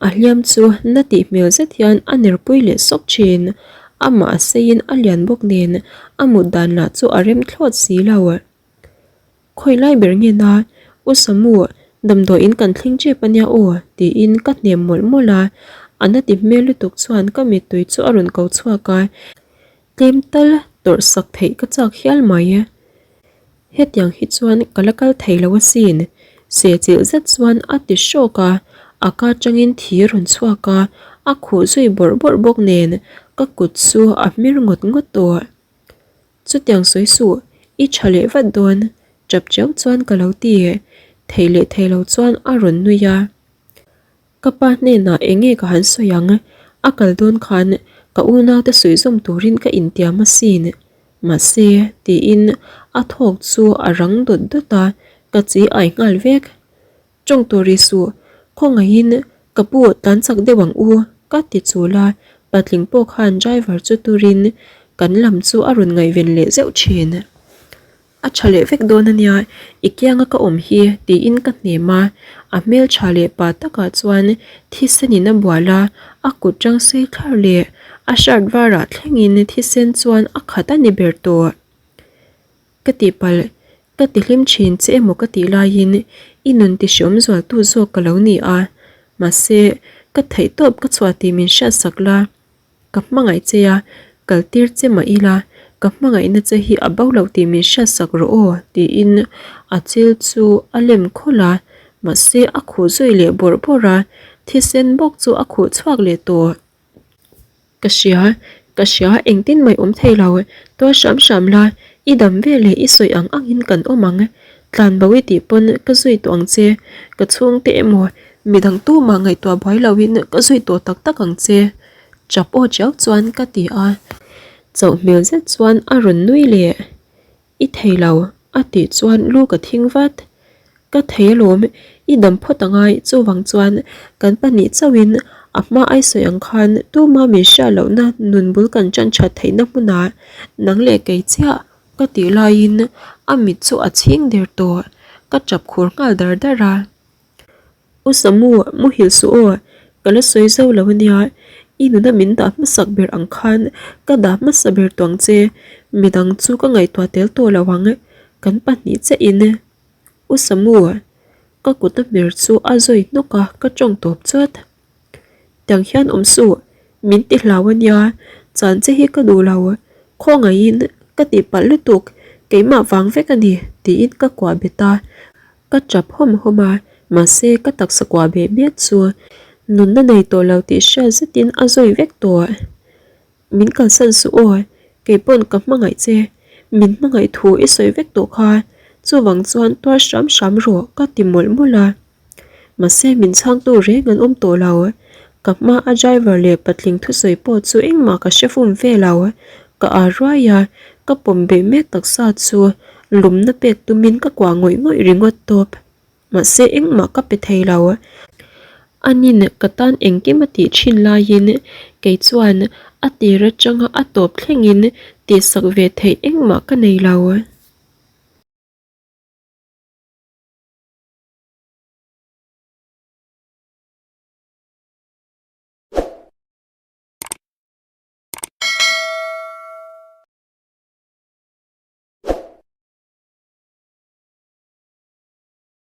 A hliam chu na tih hmel zet hian a nerpui leh sawk thin. Amah a seiin a lian bawk nen a mut dan lah chu a rem thlawt si lo. Khawi lai ber nge na, U Samu, damdawiin kan thleng tep a nia aw, tiin ka hnem mawlh mawlh a. A na ti hmel lutuk chuan ka mittui chu a rawn ko chhuak a, tlem tal tawrh sak theih ka chak hial mai. Hetiang hi chuan ka la kal thei lo asin, sehchilh zet chuan a ti hrawk a, a ka atangin thi rawn chhuak a, a khuh zui bawrh bawrh bawk nen ka kut chu a hmir ngawt ngawt tawh. Chutiang sawi suh, i tha leh vat dawn, tap chiau chuan ka lo ti, thei leh thei lo chuan a rawn nui a. Ka pa hnenah eng nge ka han sawi ang? A kal dawn khan ka unaute suihzawm turin ka intiam asin. Mahse, tiin a thawk chu a rang dawt dawt a, ka chi ai nghal vek. Tawng tur i suh, khawngaihin ka pu tlan chak deuh ang u, ka ti chul a, patling pawh khan driver chu turin kan lam chu a rawn ngaihven leh zeuh thin. A tha leh vek dawn a nia, i kianga ka awm hi tiin ka hnem a, a hmeltha leh pa takah chuan thisen in a bual a, a kut tang sei thlar leh a shirt varah thlengin thisen chuan a khat a ni ber tawh. Ka tihpalh, ka tihlim thin che emaw ka tih laiin i nun tihriawm zualtu zawk ka lo ni a, mahse ka theihtawp ka chhuah tih min hriatsak la. Ka hmangaih che a, kal tir che mah ila, ka hmangaihna che hi a bo loh tih min hriatsak rawh aw, tiin a chil chu a lem khawlh a, mahse a khuh zui leh bawrh bawrh a, thisen bawk chu a khuh chhuak leh tawh. Ka hria, ka hria engtin mai awm thei lo, tuar hram hram la, i dam ve leh i sawi ang angin kan awm ang, tlan bo i tih pawn ka zui tawh ang che, ka chhungte emaw Midang tumah ngaihtuah buai loin ka zui tawh tak tak ang che, chap aw chiau chuan ka ti a. Chauh hmel zet chuan a rawn nui leh. I thei lo, a tih chuan lu ka thing vat. Ka thei alawm, i dam phawt angai, chuvang chuan kan pahnih chauhin a hma ai sawi ang khan tuma min hriat lohna nun bul kan tan that theihna hmunah nang leh kei chiah ka tih laiin a mit chu a chhing der tawh, ka tap khur nghal dar dar a. U Samu, muhil suh aw, ka la sawi zo lo ania, i nuna min dah hmasak ber ang khan ka dah hmasa ber tuang che, midang chu ka ngaihtuah tel tawh lo ang, kan pahnih chiah in. U Samu, ka kut a hmer chu a zawi hnawk a, ka tawng tawp chawt. Tiang hian awm suh, min ti hlau ania, chan che hi ka duh lo, khawngaihin ka tihpalh lutuk, keimah vang vek a ni, tiin ka kuah bet a. Ka tap hawm hawm a, mahse ka taksa kuah beh mek chu nunna nei tawh lo tih hriat zetin a zawi vek tawh. Min kalsan suh aw, keipawn ka hmangaih che, min hmangaih thu i sawi vek tawh kha, chuvang chuan tuar hram hram rawh ka ti mawlh mawlh a. Mahse min chhangtu reng an awm tawh lo, ka hma a driver leh patling thusawi pawh chu engmah ka hre fum ve lo, ka ar ruai a, ka pawm beh mek taksa chu lumna pek tumin ka kuah ngawih ngawih ringawt tawp. Mahse engmah ka pe thei lo. Anin ka tan engkim a tih thin laiin kei chuan a tir atanga a tawp thlengin tihsak ve theih engmah ka nei lo.